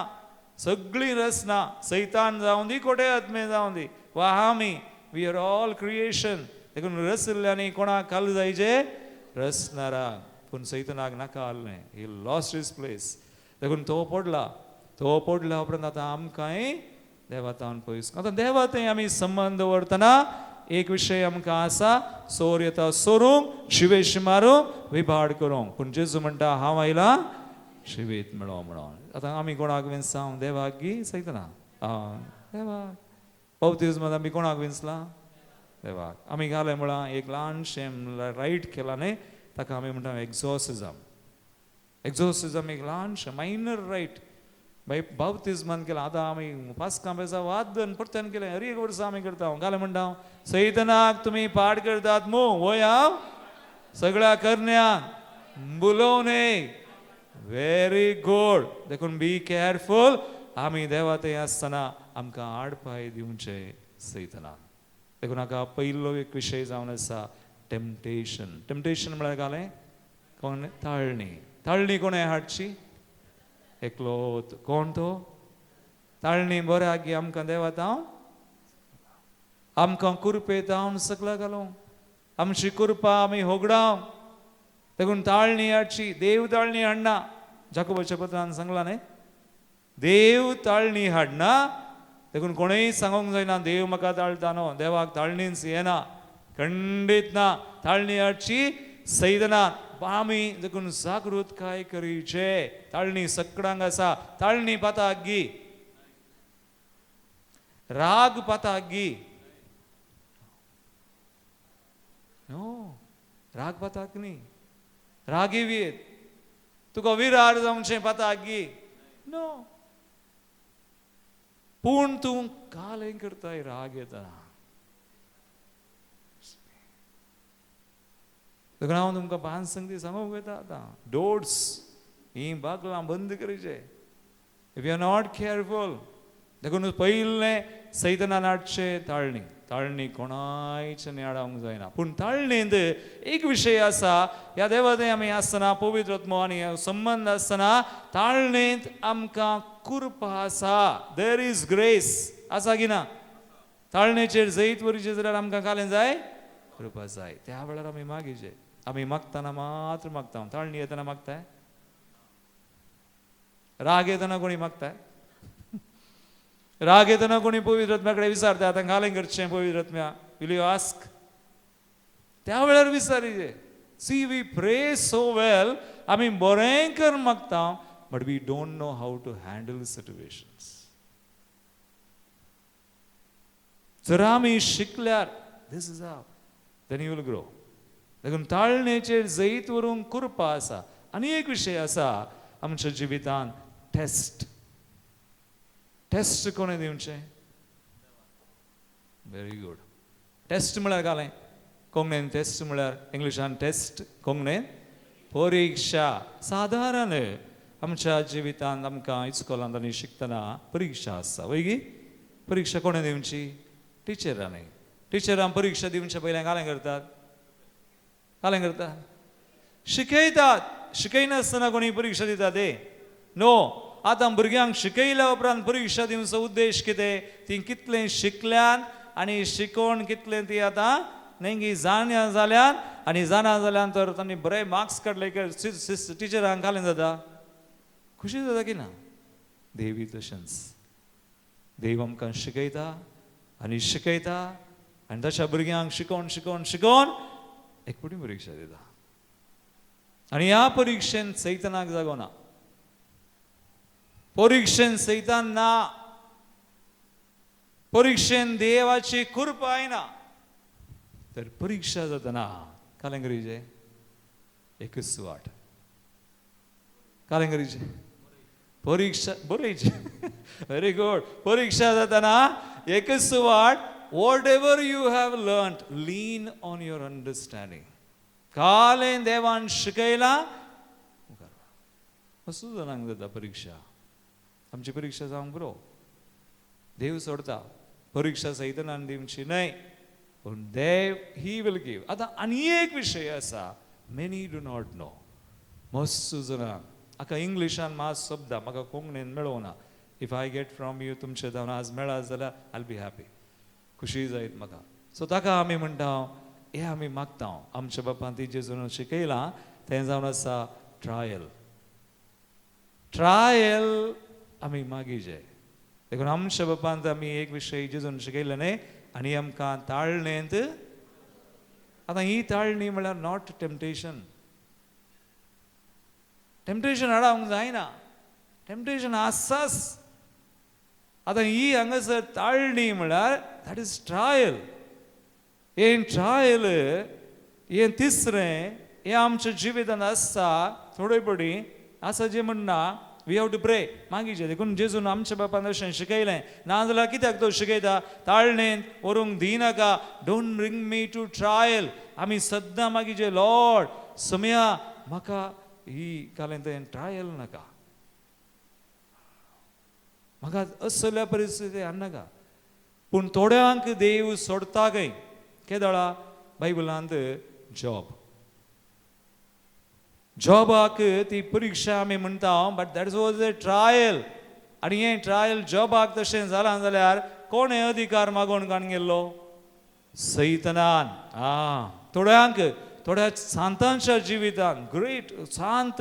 सगळीं रचना सैतान जावं दी, कोटे आत्मे जावं दी वा आमी, we are all creation. देखून रचिल्ल्यांनी कोणाक काल जायचे रचणाराक, पूण सैतानाक नाका आहलें, ही लॉस्ट his place. देखून तो पडला, तो पडल्या उपरांत आतां आमकांय देवातान पयस. आतां देवा थंय आमी संबंद दवरतना एक विशय आमकां आसा, सोर येता सोरूंक, शिवेश मारूंक, विभाड करूंक, पूण जेजू म्हणटा हांव आयला शिवेत मेळो म्हणून. आतां आमी कोणाक विनसांव, देवाक गी सैतना? देवाक. बाप्तिज्मांत आमी कोणाक विंचलां? देवाक. आमी घालें म्हळां एक ल्हानशें रायट केलां न्ही, ताका आमी म्हणटा एक्झॉर्सिजम. एक्झॉर्सिजम एक ल्हानशें मायनर रायट बाय बाप्तिज्मान केलां. आतां आमी पास्कां बेजा वादन परत्यान केलें, हर एक वर्सा आमी करता. घालें म्हणटा सैतनाक तुमी पाड करतात मू, वय हांव सगळ्या करण्यांक बुलोवने. Very good. देखून बी केअरफूल, आमी देवा थंय आसतना आमकां आडपाय दिवचे सैतनाक. देखून हाका पयलो एक विशय जावन आसा टेम्पटेशन. टेम्पटेशन म्हळ्यार घालें कोण? ताळणी. ताळणी कोणें हाडची? एकलो कोण तो? ताळणी बऱ्या गी आमकां देवा हांव आमकां कुरपेत हांव सकला घालूं, आमची कुरपा आमी होगडाव. देखून ताळणी हाडची, देव ताळणी हाडना. जाकोबाच्या पत्रान सांगलां न्ही, देव ताळणी हाडना. देखून कोणूय सांगूंक जायना देव म्हाका ताळटा न्हू, देवाक ताळणीच येना, खंडीत ना. ताळणी हाडची सैतना. आमी देखून जागृतकाय करीचे. ताळणी सकडांक आसा, ताळणी पाताक गी, राग पाताक गी, नो राग पाताक न्ही, रागी येत तुका विरार जावचें पाताक गी, नो. पूण तूं कालें करताय राग येता. देखून हांव तुमकां पांच संगती सांगूंक वयता आतां. डोर्स हीं बागलां बंद करीचे if you are not careful. देखून पयलें सैतना नाडचे ताळणी. ताळणी कोणायचे आडावंक जायना. पूण ताळणींत एक विशय आसा, ह्या देवाथंय आमी आसतना पवित्र आत्मो आनी संबंद आसतना ताळणींत आमकां कृपा आसा. There is grace आसा की ना? ताळणेचेर जैत वरीचें जाल्यार आमकां कालें जाय, कृपा जाय. त्या वेळार आमी मागीचे, आमी मागतना मात्र मागता. ताळणी येतना मागताय, राग येतना कोणी मागताय? राग येतना कोणी पवित्र आत्म्या कडेन विचारता आतां घालें करचें पवित्र आत्म्या, will you ask? त्या वेळार विचारीचे. See we pray so well, आमी बरें करून मागता, but we don't know how to handle situations. जर आमी शिकल्यार this is how then you will grow. देखून ताळणेचेर जैत व्हरूंक कृपा आसा. आनी एक विशय आसा आमच्या जिवितांत, टेस्ट. टेस्ट कोणें दिवचें? Very good. टेस्ट म्हळ्यार घालें कोंकणीन टेस्ट म्हळ्यार इंग्लिशान टेस्ट, कोंकणीन परिक्षा. सादारण आमच्या जिवितांत आमकां इस्कोलांत आनी शिकतना परिक्षा आसता, वय गी? परिक्षा कोणें दिवची? टिचरांनी. टिचरां परिक्षा दिवच्या पयलीं घालें करतात, घालें करतात, शिकयतात. शिकयनासतना कोणी परिक्षा दितात? ते नो. आतां भुरग्यांक शिकयल्या उपरांत परिक्षा दिवचो उद्देश कितें? ती कितलें शिकल्यान आनी शिकोवन कितलें ती आतां नेंगी जाणा जाल्यान, आनी जाणा जाल्यान तर तांणी बरे मार्क्स काडले टिचरांक घालें जाता, खुशी जाता की ना? देवी तशेंच, देव आमकां शिकयता आनी शिकयता आनी तशा भुरग्यांक शिकोवन शिकोवन शिकोवन एक फावटी परिक्षा दिता. आनी ह्या परिक्षेन सैतानाक जागो ना, परिक्षेन सैतान ना, परिक्षेन देवाची कृपा येना. तर परिक्षा जातना कालें करीचे एकच वाट, कालें करीचे परिक्षा बरयचे. Very good. परिक्षा जाताना एकच सुवात, whatever you have learn, lean on your understanding. कालें देवान शिकयलां असो जाणांक जाता परिक्षा. आमची परिक्षा जावंक बरो देव सोडता, परिक्षा सैतनान दिवची न्हय, पूण देव he will give. आतां आनी एक विशय आसा, मेनी do not know. मस्त जाणां हाका इंग्लिशान मात शब्द म्हाका कोंकणीन मेळोना. If I get from you तुमचे जावन आज मेळत जाल्यार आयल बी हॅपी, खुशी जायत म्हाका. सो ताका आमी म्हणटा, हें आमी मागता आमच्या बापान ती जेजून शिकयलां तें जावन आसा ट्रायल. ट्रायल आमी मागीजे. देखून आमच्या बापान आमी एक विशय जेजून शिकयलें न्हय, आनी आमकां ताळणेंत. आतां ही ताळणी म्हळ्यार not temptation. Temptation हाडावंक जायना, टेम्पटेशन आसाच. आतां ही हांगासर ताळणी म्हळ्यार that is trial. हें ट्रायल हें तिसरें हें आमच्या जिवितांत आसता थोडे पडी आसा. जें म्हणना we have to pray मागीचे. देखून जेजून आमच्या बापान अशें शिकयलें. नाजाल्यार कित्याक तो शिकयता ताळणेंत व्हरूंक दिनाका, don't bring me to trial. आमी सद्दां मागीचे लॉर्ड समया म्हाका ही कालें तें ट्रायल नाका, म्हाका असल्या परिस्थिती हाडनाका. पूण थोड्यांक देव सोडता खंय केदळा बायबलांत जॉब. जॉबाक ती परिक्षा आमी म्हणटा, but that was a trial. आनी हें ट्रायल जॉबाक तशें जालां जाल्यार कोण हे अधिकार मागोवन काडून गेल्लो? सैतनान. आं, थोड्यांक थोड्या सांतांच्या जिवितान ग्रेट सांत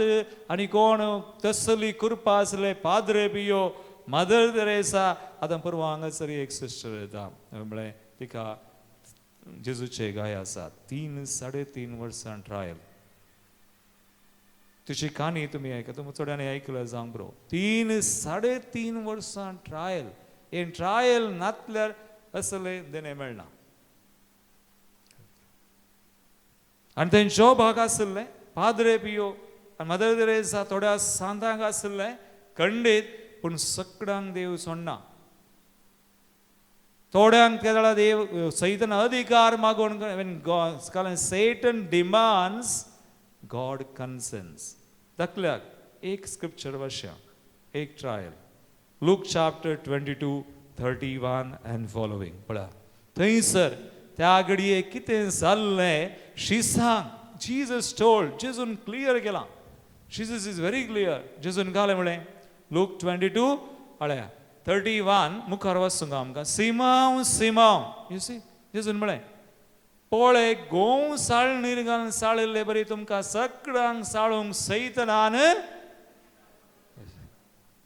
आनी कोण तसली कृपा आसले पाद्रे पियो, मदर तेरेसा. आतां परवां हांगासर एक सिस्टर येता, म्हळें तिका जेजूचे गाय आसा, 3 3.5 वर्सां ट्रायल. तुजी काणी तुमी आयका, तुमी चोड्यांनी आयकला जावंक बरो. 3 3.5 वर्सां ट्रायल. हें ट्रायल नातल्यार असलें देणें मेळना. आनी तें जॉबाक आशिल्लें पाद्रे पियो आनी मदर तेरेसा थोड्या सांतांक आशिल्लें खंडीत, पूण सगळ्यांक देव सोडना. थोड्यांक तेदळा देव सैतन अधिकार मागून, कारण सेटन डिमांड्स, गॉड कन्सेन्स. धाकल्याक एक स्क्रिप्चर वाचया, एक trial, Luke chapter 22:31 and following. पळया थंयसर त्या घडये कितें जाल्लें शिसांक जीजस टोल्ड, जेजून क्लियर केलां. Jesus is very clear. जेजून घालें म्हळें लूक 22 पळया 31 मुखार वाचूंक आमकां. सिमांव सिमांव, you see जेजून म्हळें पळय गोंव साळणीर घालून साळिल्ले बरी तुमकां सगळ्यांक साळूंक सैतनान.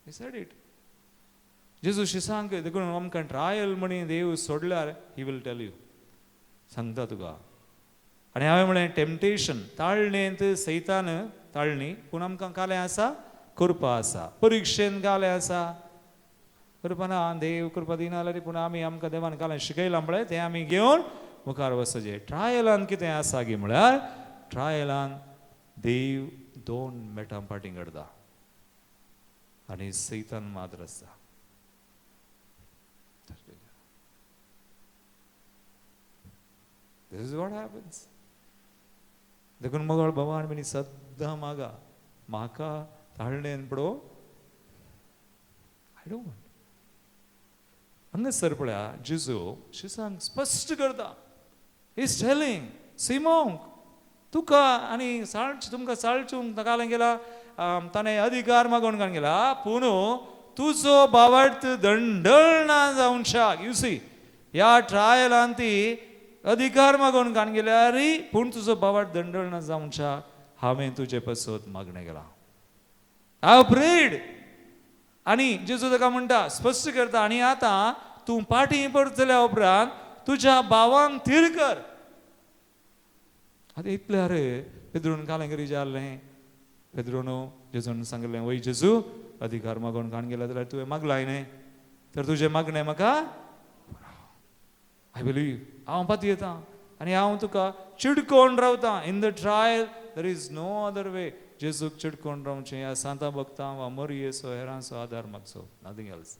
He said it. जेजू शिसांक देखून आमकां ट्रायल म्हणी देव सोडल्यार he will tell you, सांगता तुका. आनी हांवें म्हळें टेम्पटेशन ताळणेंत सैतान ताळणी, पूण आमकां कालें आसा कृपा आसा, परिक्षेन कालें आसा कृपा ना, देव कृपा दिना जाल्यार पूण आमी आमकां देवान कालें शिकयलां पळय तें आमी घेवन मुखार वचचें. ट्रायलान कितें आसा गी म्हळ्यार ट्रायलान देव 2 मेटां फाटीं करता आनी सैतान मात्र आसता. This is what happens. देखून मगळ भगवान म्हणी सद्दां मागा म्हाका ताळणेन पडो, I don't want. हांगासर पळया जेजू शिसांक स्पश्ट करता, is telling सिमोंक तुका आनी साळ तुमकां साळचूंक ताका गेला ताणें अधिकार मागोवन काडून गेला, पूण तुजो बावट दंडळ ना जावंक. You see ह्या ट्रायलान ती अधिकार मागोवन काडून गेल्यार पूण तुजो बावट दंडळ ना जावंच्या हांवें तुजे पसत मागणें केलां. हांव प्रेड. आनी जेजू ताका म्हणटा स्पश्ट करता, आनी आतां तूं पाटी परतल्या उपरांत तुज्या भावांक थीर कर. आतां इतल्यार पेद्रून कालें करी जालें. पेद्रोनो जेजून सांगलें, वय जेजू अधिकार मागोवन काडून गेला जाल्यार तुवें मागलाय न्हय, तर तुजें मागणें म्हाका I believe, हांव पातयेता आनी हांव तुका चिडकोवन रावता. In the trial there is no other way. जेजूक चिटकोन रावचें ह्या सांता भक्तां वा मरियेचो हेरांचो आदार मागचो, नथींग एल्स.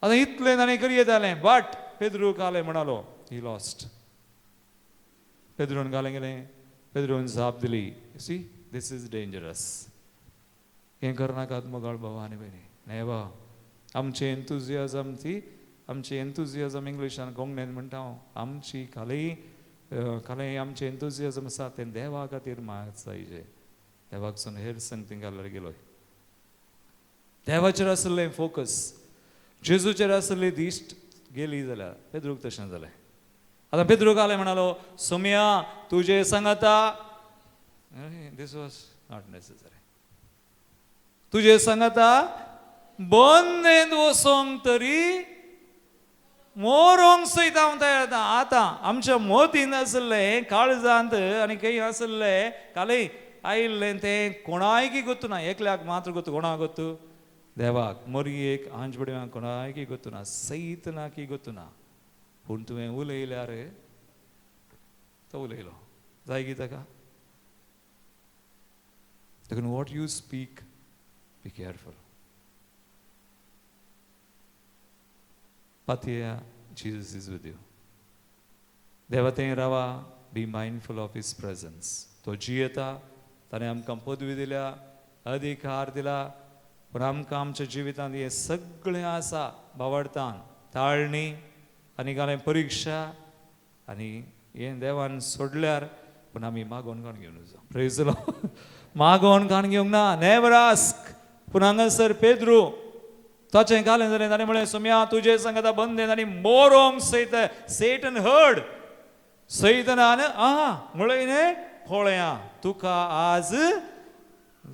आतां इतलें ताणें करयें जालें, बट पेद्रू कालें म्हणालो ही लॉस्ट. पेद्रून घालें गेलें, पेद्रून जाप दिली, सी these is dangerous. हें करनाकात मोगाळ बाबा आनी भयणी, नेवा आमचें एन्थुजियाजम ती आमची एन्थुजियाजम इंग्लिशान कोंकणीन म्हणटा हांव, आमची खाली खाली आमचें एन्थुजियाजम आसा तें देवा खातीर मागचायचें. देवाक सून हेर संगती घाल्यार गेलोय. देवाचेर आसलें फोकस, जेजूचेर आसली दिश्ट गेली जाल्यार पेद्रूक तशें जालें. आतां पेद्रूक आलें म्हणालो, सोमया तुजे सांगाता, these was not necessary, तुजे सांगाता बंदेंत वचोंक तरी मोरोंक सयत हांव तयार जाता. आतां आमच्या मतींत आसलें, काळजांत आनी खंय आसलें कालय आयिल्लें तें कोणायकी गोत्तू ना, एकल्याक मात्र गोत्तू. कोणाक गोत्तू? देवाक. मरयेक आंजबडव्यांक कोणायकी गोत्तू ना, सैत ना की गोत्तू ना. पूण तुवें उलयल्यार तो उलयलो जाय की ताका. देखून what you speak be careful. पातया Jesus is with you. देवा थंय रावा, be mindful of his presence. तो जियेता, ताणें आमकां पदवी दिल्या, अधिकार दिला, पूण आमकां आमच्या जिवितांत हें सगळें आसा बावडतान ताळणी आनी घालें परिक्षा आनी हें देवान सोडल्यार पूण आमी मागोवन काण घेवन जावं. प्रेज मागोवन काण घेवंक ना, नेवर आस्क. पूण हांगासर पेद्रू ताचें घालें जालें, ताणें म्हळें सोम्या तुजे सांगता बंदेन आनी मोरोंक सयत. सेटन हर्ड, सैतनान आं म्हळें न्ही पळया तुका आज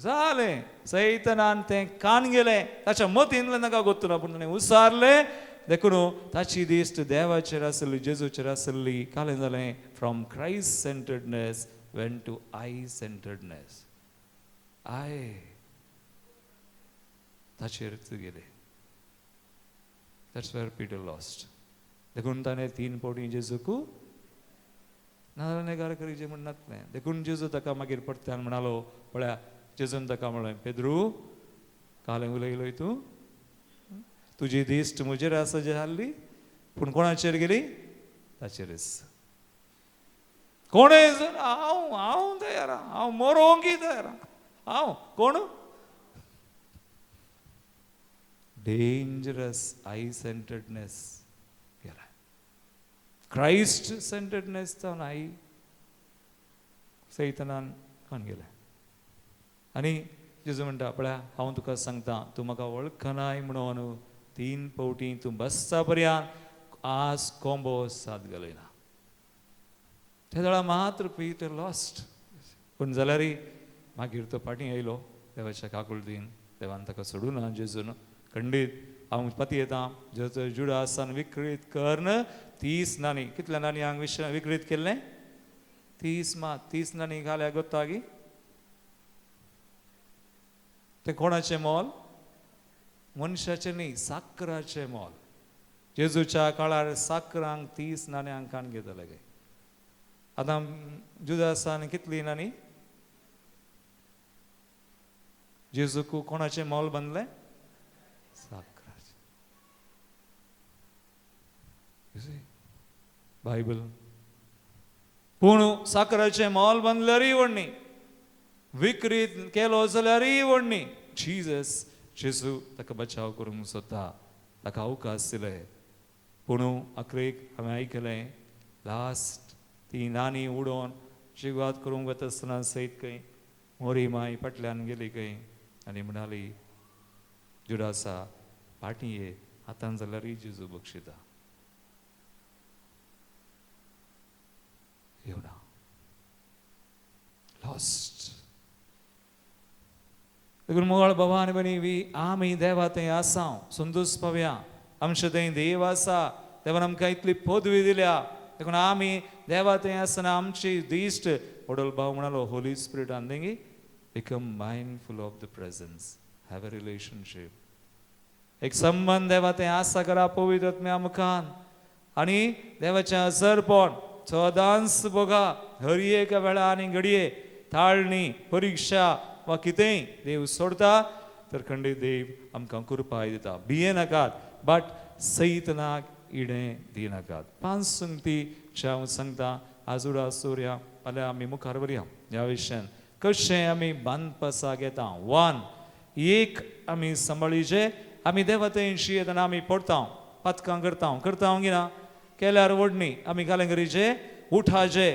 जालें. सैतनान तें कान गेलें, ताच्या मतींतलें ताका गोत्तू ना, पूण ताणें उसारलें. देखून ताची दिश्ट देवाचेर आसली, जेजूचेर आसली. कालें जालें, from Christ centeredness went to I centeredness. I ताचेर गेले. That's where Peter lost. देखून ताणें 3 फावटी जेजूक नाजाल्यार नेगार करीचे म्हण नातलें. देखून जेजू ताका मागीर परत्यान म्हणालो, पळया जेजून ताका म्हळें, पेद्रू कालें उलयलोय तूं, तुजी दिश्ट म्हजेर आसा जे जाल्ली, पूण कोणाचेर गेली? ताचेरच. कोणें हांव हांव तयार, हांव मरोंकी तयार, हांव कोण? डेंजरस I सेंटर्डनेस गेला. क्रायस्ट सेंटर्डनेस जावन आई सैतनान खावन गेलें. आनी जेजू म्हणटा, पळया हांव तुका सांगता, तूं म्हाका वळखनाय म्हणून 3 फावटी तूं बसता पर्यंत आज कोंबो साद घालयना. ते वेळा मात्र पीटर लॉस्ट. पूण जाल्यारय मागीर तो फाटीं आयलो देवाच्या काकुळतीन. देवान ताका सोडूं ना जेजून. खंडीत हांव पती येता, जेजो जुडासान विकृत कर्ण 30 नाणी, कितल्या नाणयांक विकृत केल्लें? 30 मात. 30 नाणी घाल्या गोत्तागी तें कोणाचें मोल? मनशाचें न्ही, साकराचें मोल. जेजूच्या काळार साकरांक 30 नाण्यांक काण घेतले काय. आतां जुदासान कितली नाणी? जेजूक कोणाचें मोल बांदलें? साकराचें. बायबल. पूण साकराचें मोल बांदल्यारय व्हडणी, विक्रीत केलो जाल्यारय व्हडणी. जिजस जेजू ताका बचाव करूंक सोदता, ताका अवकाश दिले. पूण अकरेक हांवें आयकलें, लास्ट ती नाणी उडोवन जिवात करूंक वता आसतना सयत खंय मोरी माय फाटल्यान गेली खंय आनी म्हणाली, जुडासा फाटीं ये, आतां जाल्यारय जेजू बक्षिता. येवना लॉस्ट. देखून मोगाळ बाबा आनी भयणी, वी आमी देवा थंय आसा, संतोश पावया. आमचे थंय देव आसा, देवान आमकां इतली पदवी दिल्या. देखून आमी देवा थंय आसतना आमची दिश्ट, व्हडलो भाव म्हणालो, होली स्पिरिटान देंगी become mindful of the presence, have a relationship. एक संबंद देवा थंय आसा करा पवित्र आत्म्या मुखान आनी देवाचें असरपण सदांच भोगा हर एक वेळा आनी घडये. ताळणी परिक्षा वा कितेंय देव सोडता तर खंडीत देव आमकां कृपाय दिता. भिये नाकात, बट सैतनाक इडें दिनाकात. पांच संगती जे हांव सांगता आजुडा सोरया, फाल्यां आमी मुखार व्हरया ह्या विशयान कशें आमी बांदपासाक येता. वन, एक आमी सांबाळीचे. आमी देवा थंयशी येतना आमी पडता, पातकां करता. करता की ना? केल्यार व्हडणी आमी घालें करीचे उठाचे,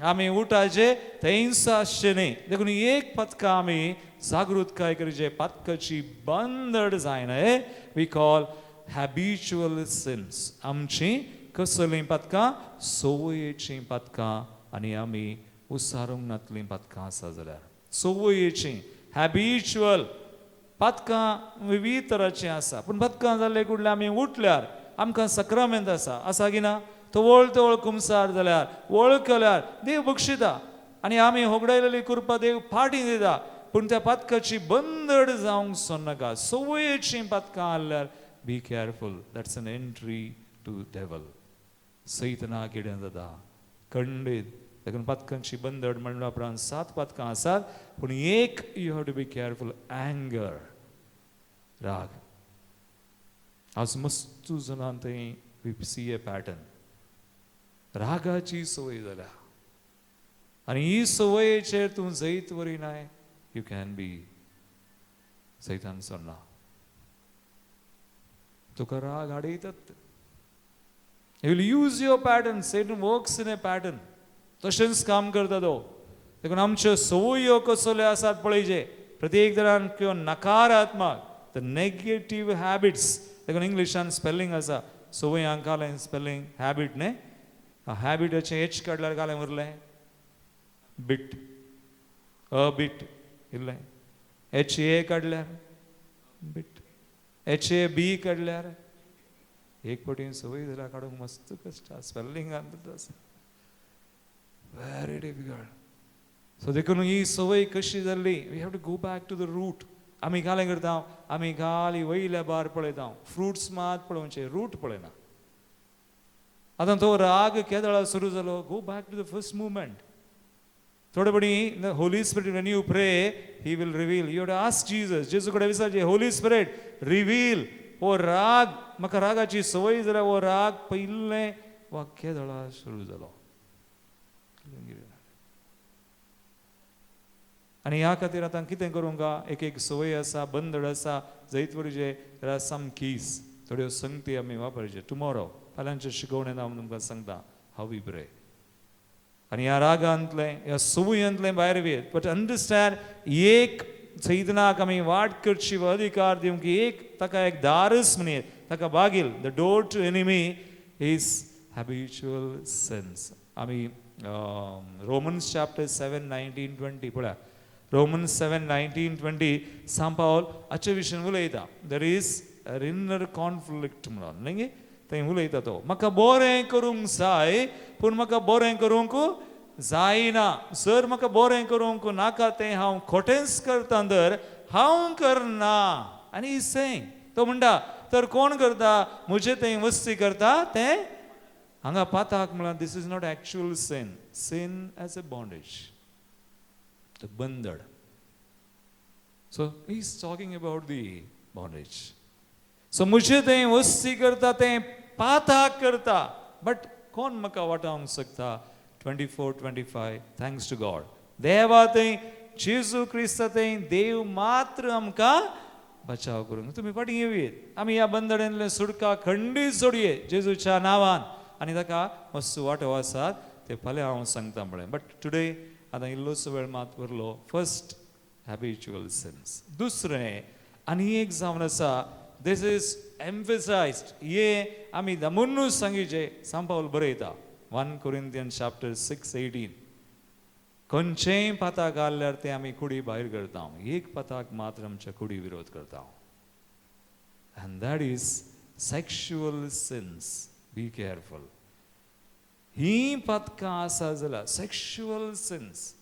आमी उठाचे, थंयच आसचें न्ही. देखून एक पातकां आमी जागृतकाय करीचे, पातकाची बंदड जायना. We call habitual since. आमची कसलीं पातकां? संवयेचीं पातकां आनी आमी उसारूंक नातलीं पातकां आसा जाल्यार संवयेचीं हॅबिच्युअल पातकां विविध तराचीं आसा. पूण पातकां जाल्ले कुडले आमी उठल्यार आमकां सक्रामेंत आसा, आसा की ना? तवळ तवळ कुमसार जाल्यार, वळखल्यार देव बक्षिता आनी आमी होगडायलेली कृपा देव फाटीं दिता. पूण त्या पातकाची बंदड जावंक सोडनाका. संवयेचीं पातकां आहल्यार be careful, that's an entry to devil. सैतना कितें जाता खंडीत. देखून पातकांची बंदड म्हणल्या उपरांत सात पातकां आसात, पूण एक you have to be careful, anger, राग. आज मस्तू जाणां थंय we see a pattern. रागाची संवय जाल्या आनी ही संवयेचेर तूं जैत वरी नाय, you can be सैतान सोडना तुका. राग हाडयतात. He will use your pattern. Satan works in a pattern. तशेंच काम करता तो. देखून आमच्यो संवयो कसल्यो आसात पळयचे प्रत्येक जाणान, किंवा नकारात्मक, the negative habits. देखून इंग्लिशान स्पेलिंग आसा संवयांक, घालें स्पेलिंग हॅबिट न्ही. हॅबिटाचें एच काडल्यार घालें उरलें बिट, अ बिट इल्लें. एच ए काडल्यार बिट, एच ए बी काडल्यार. एक फावटी संवय जाल्यार काडूंक मस्त कश्ट. स्पेलिंग आसा व्हेरी डिफिकल्ट. सो देखून ही संवय कशी जाल्ली, we have to go back to the root. आमी घालें करता, आमी खाली वयल्या बार पळयता, फ्रुट्स मात पळोवचे, रूट पळयना. आतां तो राग केदळा सुरू जालो? Go back to the first moment. थोडे पडी Holy Spirit, when you pray, He will reveal. You to ask Jesus. जेजू कडेन विचारचे, होली स्पिरिट, रिवील हो राग म्हाका, रागाची संवय जाल्यार हो राग पयलें वा केदळा सुरू जालो. आनी ह्या खातीर आतां कितें करूंक का? एक एक संवय आसा, बंदड आसा, जैत वरचे there are some keys. थोड्यो संगती आमी वापरचे. टुमोरो, फाल्यांचे शिकवणेन हांव तुमकां सांगता how we pray आनी ह्या रागांतलें, ह्या संवयांतलें भायर येत. बट अंडरस्टँड, एक सैतनाक आमी वाट करची वा अधिकार दिवंक एक ताका एक दारच म्हणयेत ताका बागील. The door to enemy is habitual sins. आमी रोमन्स चॅप्टर 7:19-20 पळया. रोमन्स 7:19-20, सांत पावल हाचे विशीं उलयता. There is inner conflict म्हणून न्ही थंय उलयता तो. म्हाका बरें करूंक जाय, पूण म्हाका बरें करूंक जायना. जर म्हाका बरें करूंक नाका तें हांव खोटेंच करता तर हांव करना. आनी सेंग तो म्हणटा, तर कोण करता? म्हजे थंय वस्ती करता तें. हांगा पाताक म्हळ्यार this is not actual sin, sin as a bondage, the बंदड. So he is talking about the bondage. So म्हजे थंय वस्ती करता तें पाताक करता, बट कोण म्हाका वाटावंक शकता? 24-25, thanks to God, देवा थंय, जेजू क्रिस्ता थंय देव मात्र आमकां बचाव करूंक. तुमी फाटीं येवयेत. आमी ह्या बंदडेंतले सुटका खंडीत सोडये जेजूच्या नांवान. आनी ताका मस्त वांटो आसात ते फाल्यां हांव सांगता म्हळें. बट टुडे आतां इल्लोसो वेळ मात उरलो. First habitual since. दुसरें आनी एक जावन आसा, this is emphasised, हे आमी दामूनच सांगिचे. सांत पावल बरयता 1 कोरिंथियन चॅप्टर 6:18, खंयचेय पाताक घाल्यार ते आमी कुडी भायर करता, एक पाताक मात्र आमच्या कुडी विरोध करता, and that is sexual sins. Be careful. ही पातकां आसा जाल्यार, सेक्शुअल सिन्स,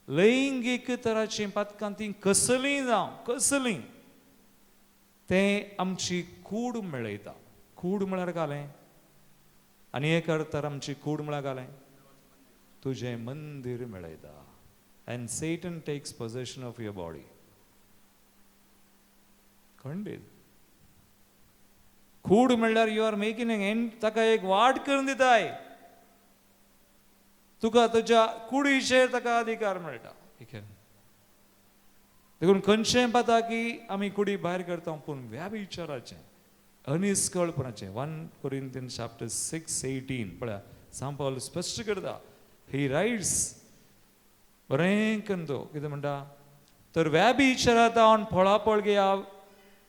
लैंगीक तराचीं पातकां, तीं कसलीं जावं, कसलीं, तें आमची कूड मेळयता. कूड म्हळ्यार घालें आनी एक अर्थार आमची कूड म्हळ्यार घालें तुजें मंदीर मेळयता. And Satan takes possession of your body. खंडीत कूड म्हणल्यार you are making N, ताका एक वाट करून दिताय तुका, तुज्या कुडीचेर ताका अधिकार मेळटा. देखून खंयचें पाता की आमी कुडी भायर करता, पूण व्याविचाराचें, अनिस्कळपणाचें. 1 Corinthians chapter 6:18 पळया, सांत पावल स्पश्ट करता. ही रायट्स बरें करून तो कितें म्हणटा, तर व्याभिचारांत फळाफळ घेया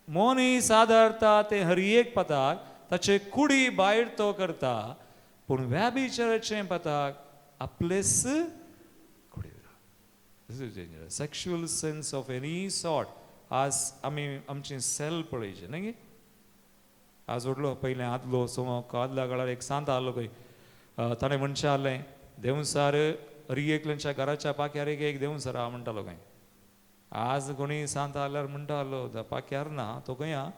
मनीस आदारता तें हर एक पताक ताचे कुडी भायर तो करता, पूण व्याभिचाराचें पताक आपलेच कुडी. This is dangerous. Sexual sense of any sort. आज आमी आमची सेल पळयचे न्ही. आज व्हडलो पयलें आदलो सोमो आदल्या काळार एक सांत आहलो खंय, ताणें म्हणचें आहलें देंवसार हरी एकल्यांच्या घराच्या पाक्यार एक एक देंवसार आहा म्हणटालो खंय. आज कोणी सांत आहल्यार म्हणटा आहलो पाक्यार ना तो खंय आहा.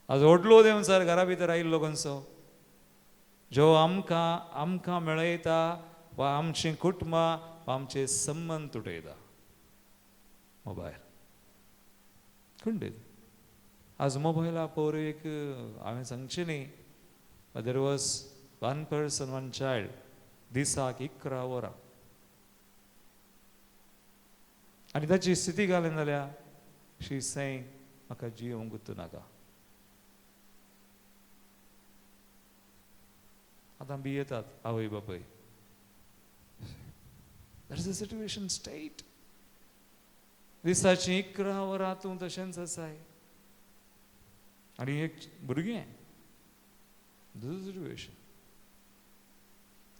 आज व्हडलो देंवसार घरा भितर आयिल्लो खंयचो, जो आमकां आमकां मेळयता वा आमचीं कुटुंबां वा आमचे संबंद तुटयता. मोबायल खंडीत आज मोबायला पोर एक हांवें सांगचें न्ही, there was one person one child दिसाक 11 वरां, आनी ताची स्थिती घाली जाल्यार शी सेंग म्हाका जियोंक गुत्तू नाका. आतां भियेतात आवय बापूय. That is a situation state. दिसाची 11 वरां तूं तशेंच आसाय आनी एक भुरगें. This is situation.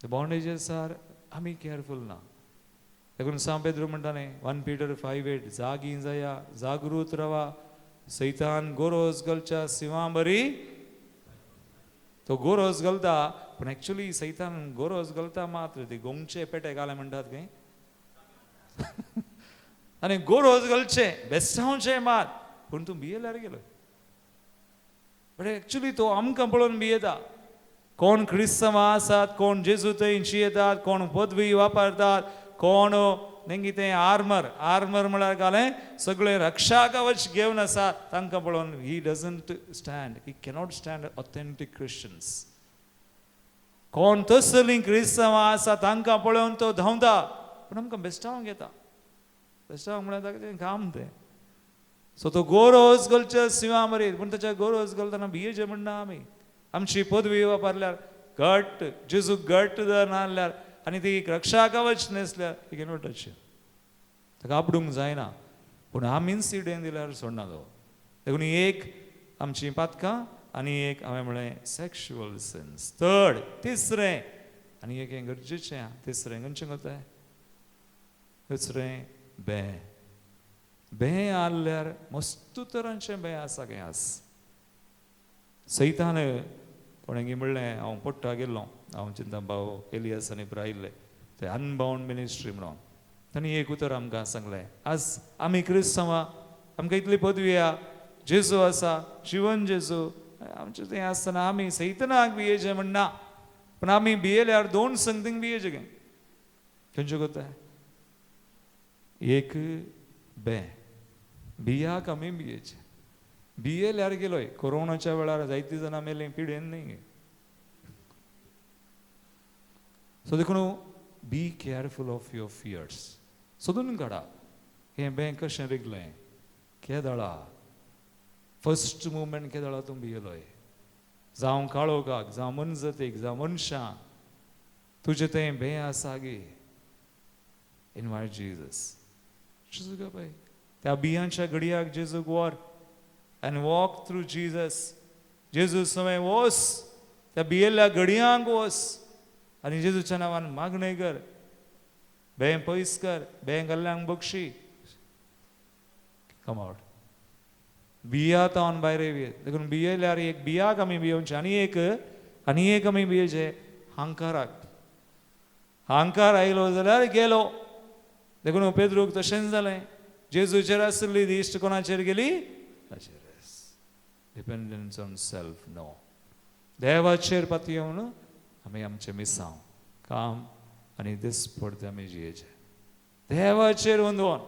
The bondages are आमी केअरफूल ना. देखून सांत पेद्रू म्हणटा न्ही 1 Peter 5:8, जागी जाया, जागृत रावा, सैतान गोरोज घालच्या सिंवा बरी. तो गोरोज घालता, पूण एक्चुली सैतान गोरोज घालता मात्र ती गोंगचे पेटे घाले म्हणटात खंय, आनी गोरोज घालचे बेसावचें मात, पूण तूं भियेल्यार गेलो. बट एक्चुली तो आमकां पळोवन भियेता. कोण क्रिस्तांव आसात, कोण जेजू थंय शियेतात, कोण पदवी वापरतात, कोण नेमकी तें आर्मर, आर्मर म्हळ्यार घालें सगळें रक्षा कवच घेवन आसा, तांकां पळोवन he doesn't stand, he cannot stand authentic Christians. कोण तसलीं क्रिस्तांवां आसा तांकां पळोवन तो धांवता, पूण आमकां बेस्टावंक येता. बेस्टावंक म्हळ्यार ताका तें काम तें. सो तो गोरोज घालच्या सिंवा मरीत, पूण ताच्या गोरोज घालतना भियेचें म्हणना आमी. आमची पदवी वापरल्यार घट जेजू घट जर नासल्यार आनी ती रक्षा कवच नेसल्यार ही कॅनॉट टच, ताका आपडूंक जायना. पूण आमीच सिडेन दिल्यार सोडना तो. देखून एक आमची पातकां आनी एक हांवें म्हणलें सेक्शुअल सेन्स. थर्ड, तिसरें आनी एक हें गरजेचें. तिसरें खंयचें करताय? तिसरें बें. बें आहल्यार मस्त तरांचें बें आसा खंय आज. सैतान कोणें म्हणलें हांव पोट्टा गेल्लो, हांव चिंता भाव एलियस आनी आयिल्ले ते अनबाउंड मिनिस्ट्री म्हणून, तांणी एक उतर आमकां सांगलें, आज आमी क्रिस्तांवां, आमकां इतली पदवी आहा, जेजू आसा, जिवन जेजू, आमचें तें आसतना आमी सैतनाक भियेचें म्हणना, पूण आमी भियेल्यार दोन संगतींक भियेचें खंय. खंयच्यो करताय? एक बें, बियाक आमी भियेचें. भियेल्यार गेलोय कोरोनाच्या वेळार जायतीं जाणां मेलीं पिडेन न्ही. सो देखून be careful of your fears. सोदून काडा हें बें कशें रिगलें, केदळा फर्स्ट मुवमेंट केदळा तूं भियेलोय, जावं काळोखाक, जावं मनजतीक, जावं मनशांक, तुजें तें बें आसा गे. Invite Jesus. जेजू पळय त्या बियांच्या घडयाक जेजूक व्हर and walk through Jesus. जेजू समय वोस त्या भियेल्ल्या घडयांक वोस आनी जेजूच्या नांवान मागणें कर, बें पयस कर, बें घाल्ल्यांक बक्षी. Come out. बिया तावन भायर येवये. देखून भियेल्यार एक बियाक आमी भियोवचें आनी एक आनी एक आमी भियेचें हांकाराक. हांकार आयलो जाल्यार गेलो. देखून पेद्रूक तशेंच जालें, जेजूचेर आसली दिश्ट कोणाचेर गेली? ताचेर. Dependence on self, no. देवाचेर पातयेवन आमी आमचें मिसांव काम आनी दिसपडते आमी जियेचे देवाचेर अंदोन.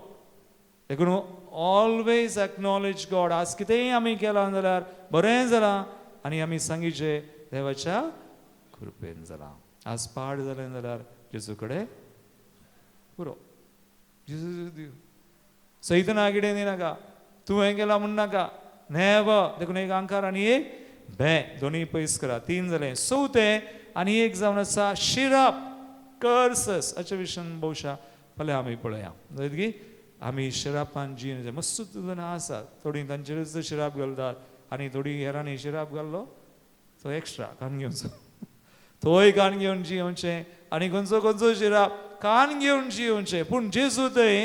देखून ऑलवेज एक्नॉलेज गॉड. आज कितेंय आमी केलां जाल्यार बरें जालां आनी आमी सांगीचें देवाच्या कृपेन जालां. आज पाड जालें जाल्यार जेजू कडेन पुरो, जेजू दिव, सैतना कितें दिनाका, तुवें केलां म्हण नाका, नेव. देखून एक आंकार आनी एक भे दोनूय पयस करा. तीन जालें. चवथें आनी एक जावन आसा शिराप, कर्सस. हाच्या विशयान भोवशा फाल्यां आमी पळया जायत की आमी शिरापान जियेन. मस्त जाणां आसात, थोडीं तांचेरूच शिराप घालतात आनी थोडीं हेरांनी शिराप घाल्लो तो एक्स्ट्रा कान घेवचो, तोय कान घेवन जियोवचें आनी खंयचो खंयचो शिराप कान घेवन जियोवचें. पूण जेजू थंय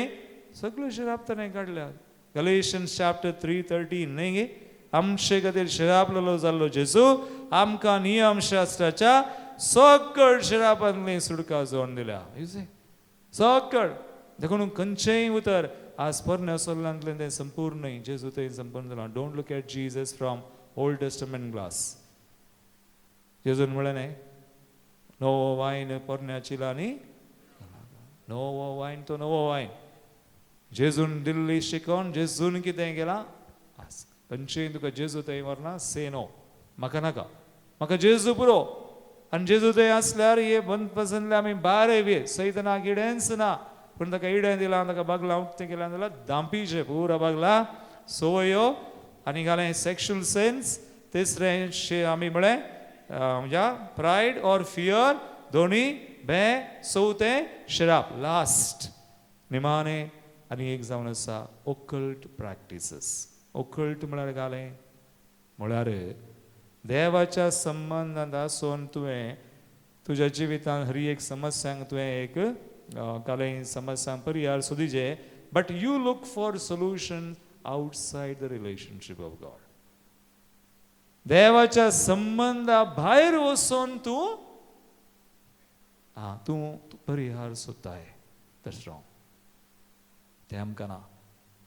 सगळ्यो शिराप ताणें काडल्यात. गलेशियन्स चॅप्टर 3:13 न्हय गे, आमचे खातीर शिरापलेलो जाल्लो जेजू आमकां नियमशास्त्राच्या सकळ शिरापांतली सुटका जोडून दिल्या. सकळ. देखून खंयचेंय उतर आज पोरण्या सोल्लांतलें तें संपूर्ण न्हय, जेजू थंय संपूर्ण जालां. Don't look at Jesus from Old Testament glass. जेजून म्हणलें न्हय, नवो वायन पोरण्या चिलांनी, नवो वायन तो नवो वायन. जेजून दिल्ली शिकवण, जेजून कितें केलां आस खंयचेय तुका जेजू थंय व्हरना, से नो, म्हाका नाका, म्हाका जेजू पुरो. आनी जेजू थंय आसल्यार हे बंद पसंतले आमी भायर येवये. सैतनाक इडेंच ना, पूण ताका इडें दिलां, ताका बागलां उक्तें केलां जाल्यार धांपीचें पुरा बागलां सवयो आनी घालें सेक्शुअल सेन्स. तिसरें आमी म्हळें म्हणजे प्रायड ऑर फियर, दोनी भे, चवथें शिराप, लास्ट निमाणें आनी एक जावन आसा ओकल्ट प्रॅक्टिसीस. ओकल्ट म्हळ्यार घालें म्हळ्यार देवाच्या संबंदांत आसून तुवें तुज्या जिवितांत हर एक समस्यांक तुवें एक कालें समस्यांक परिहार सोदीचे, but you look for solution outside the relationship of God. देवाच्या संबंदा भायर वचून तूं तूं परिहार सोदताय, that's wrong. तें आमकां ना,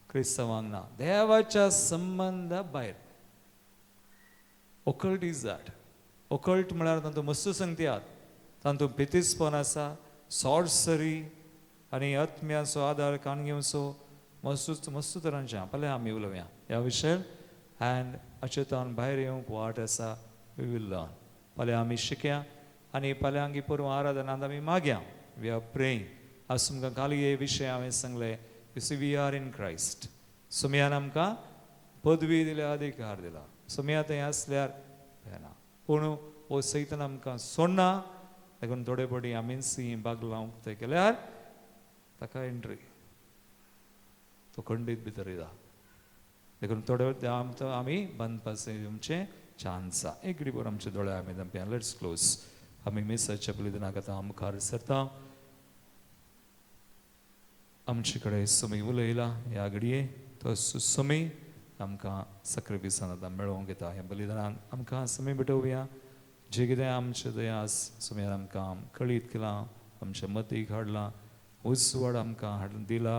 क्रिस्तांवांक ना. देवाच्या संबंदा भायर ओकल्ट is that. Occult म्हळ्यार तातूंत मस्त संगत्यात, तातूंत पितिस्पन आसा, सॉर्सरी आनी आत्म्याचो आदार कान घेवचो, मस्त मस्त तरांचें. फाल्यां आमी उलोवया ह्या विशयार अँड हाचे भायर येवंक वाट आसा, we will learn. फाल्यां आमी शिकया आनी फाल्यां आमगे परवां आराधनांत आमी मागया, we are praying. आज तुमकां खाली हे विशय हांवें सांगले. You see, we are in Christ. सुमयान आमकां पदवी दिल्या, अधिकार दिला. सुमया थंय आसल्यार येना, पूण हो सैतन आमकां सोडना. देखून थोडे फावटी आमीच ही बागलां उक्तें केल्यार ताका एंट्री, तो खंडीत भितर येता. देखून थोडे आमी बंद पास आमचें चान्स आसा. एक घडी आमचे दोळे आमी धांपया. Let's close. आमी मिसाच्या बलिदानाक आतां मुखार सरता. आमचे कडेन समी उलयला ह्या घडये, तो समी आमकां सक्रिफिसान आतां मेळोवंक येता. ह्या बलिदानान आमकां समी भेटोवया. जे कितें आमचें थंय आज समीन आमकां कळीत केलां, आमच्या मतीक हाडलां, उजवाड आमकां हाडून दिला,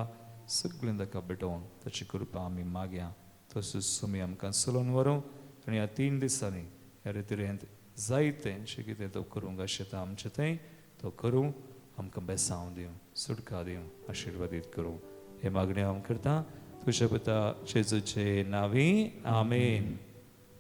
सगळें ताका भेटोवन ताची कृपा आमी मागया. तसोच समी आमकां चलोवन व्हरूं आनी ह्या 3 दिसांनी ह्या रितिरेंत जायतें जें कितें तो करूंक आशेता आमचें थंय तो करूं. आमकां बेसांव दिवं, सुटका दिवं, आशिर्वादीत करूं. हे मागणें हांव करता तुज्या पुता जेजूचे नांवी, आमेन.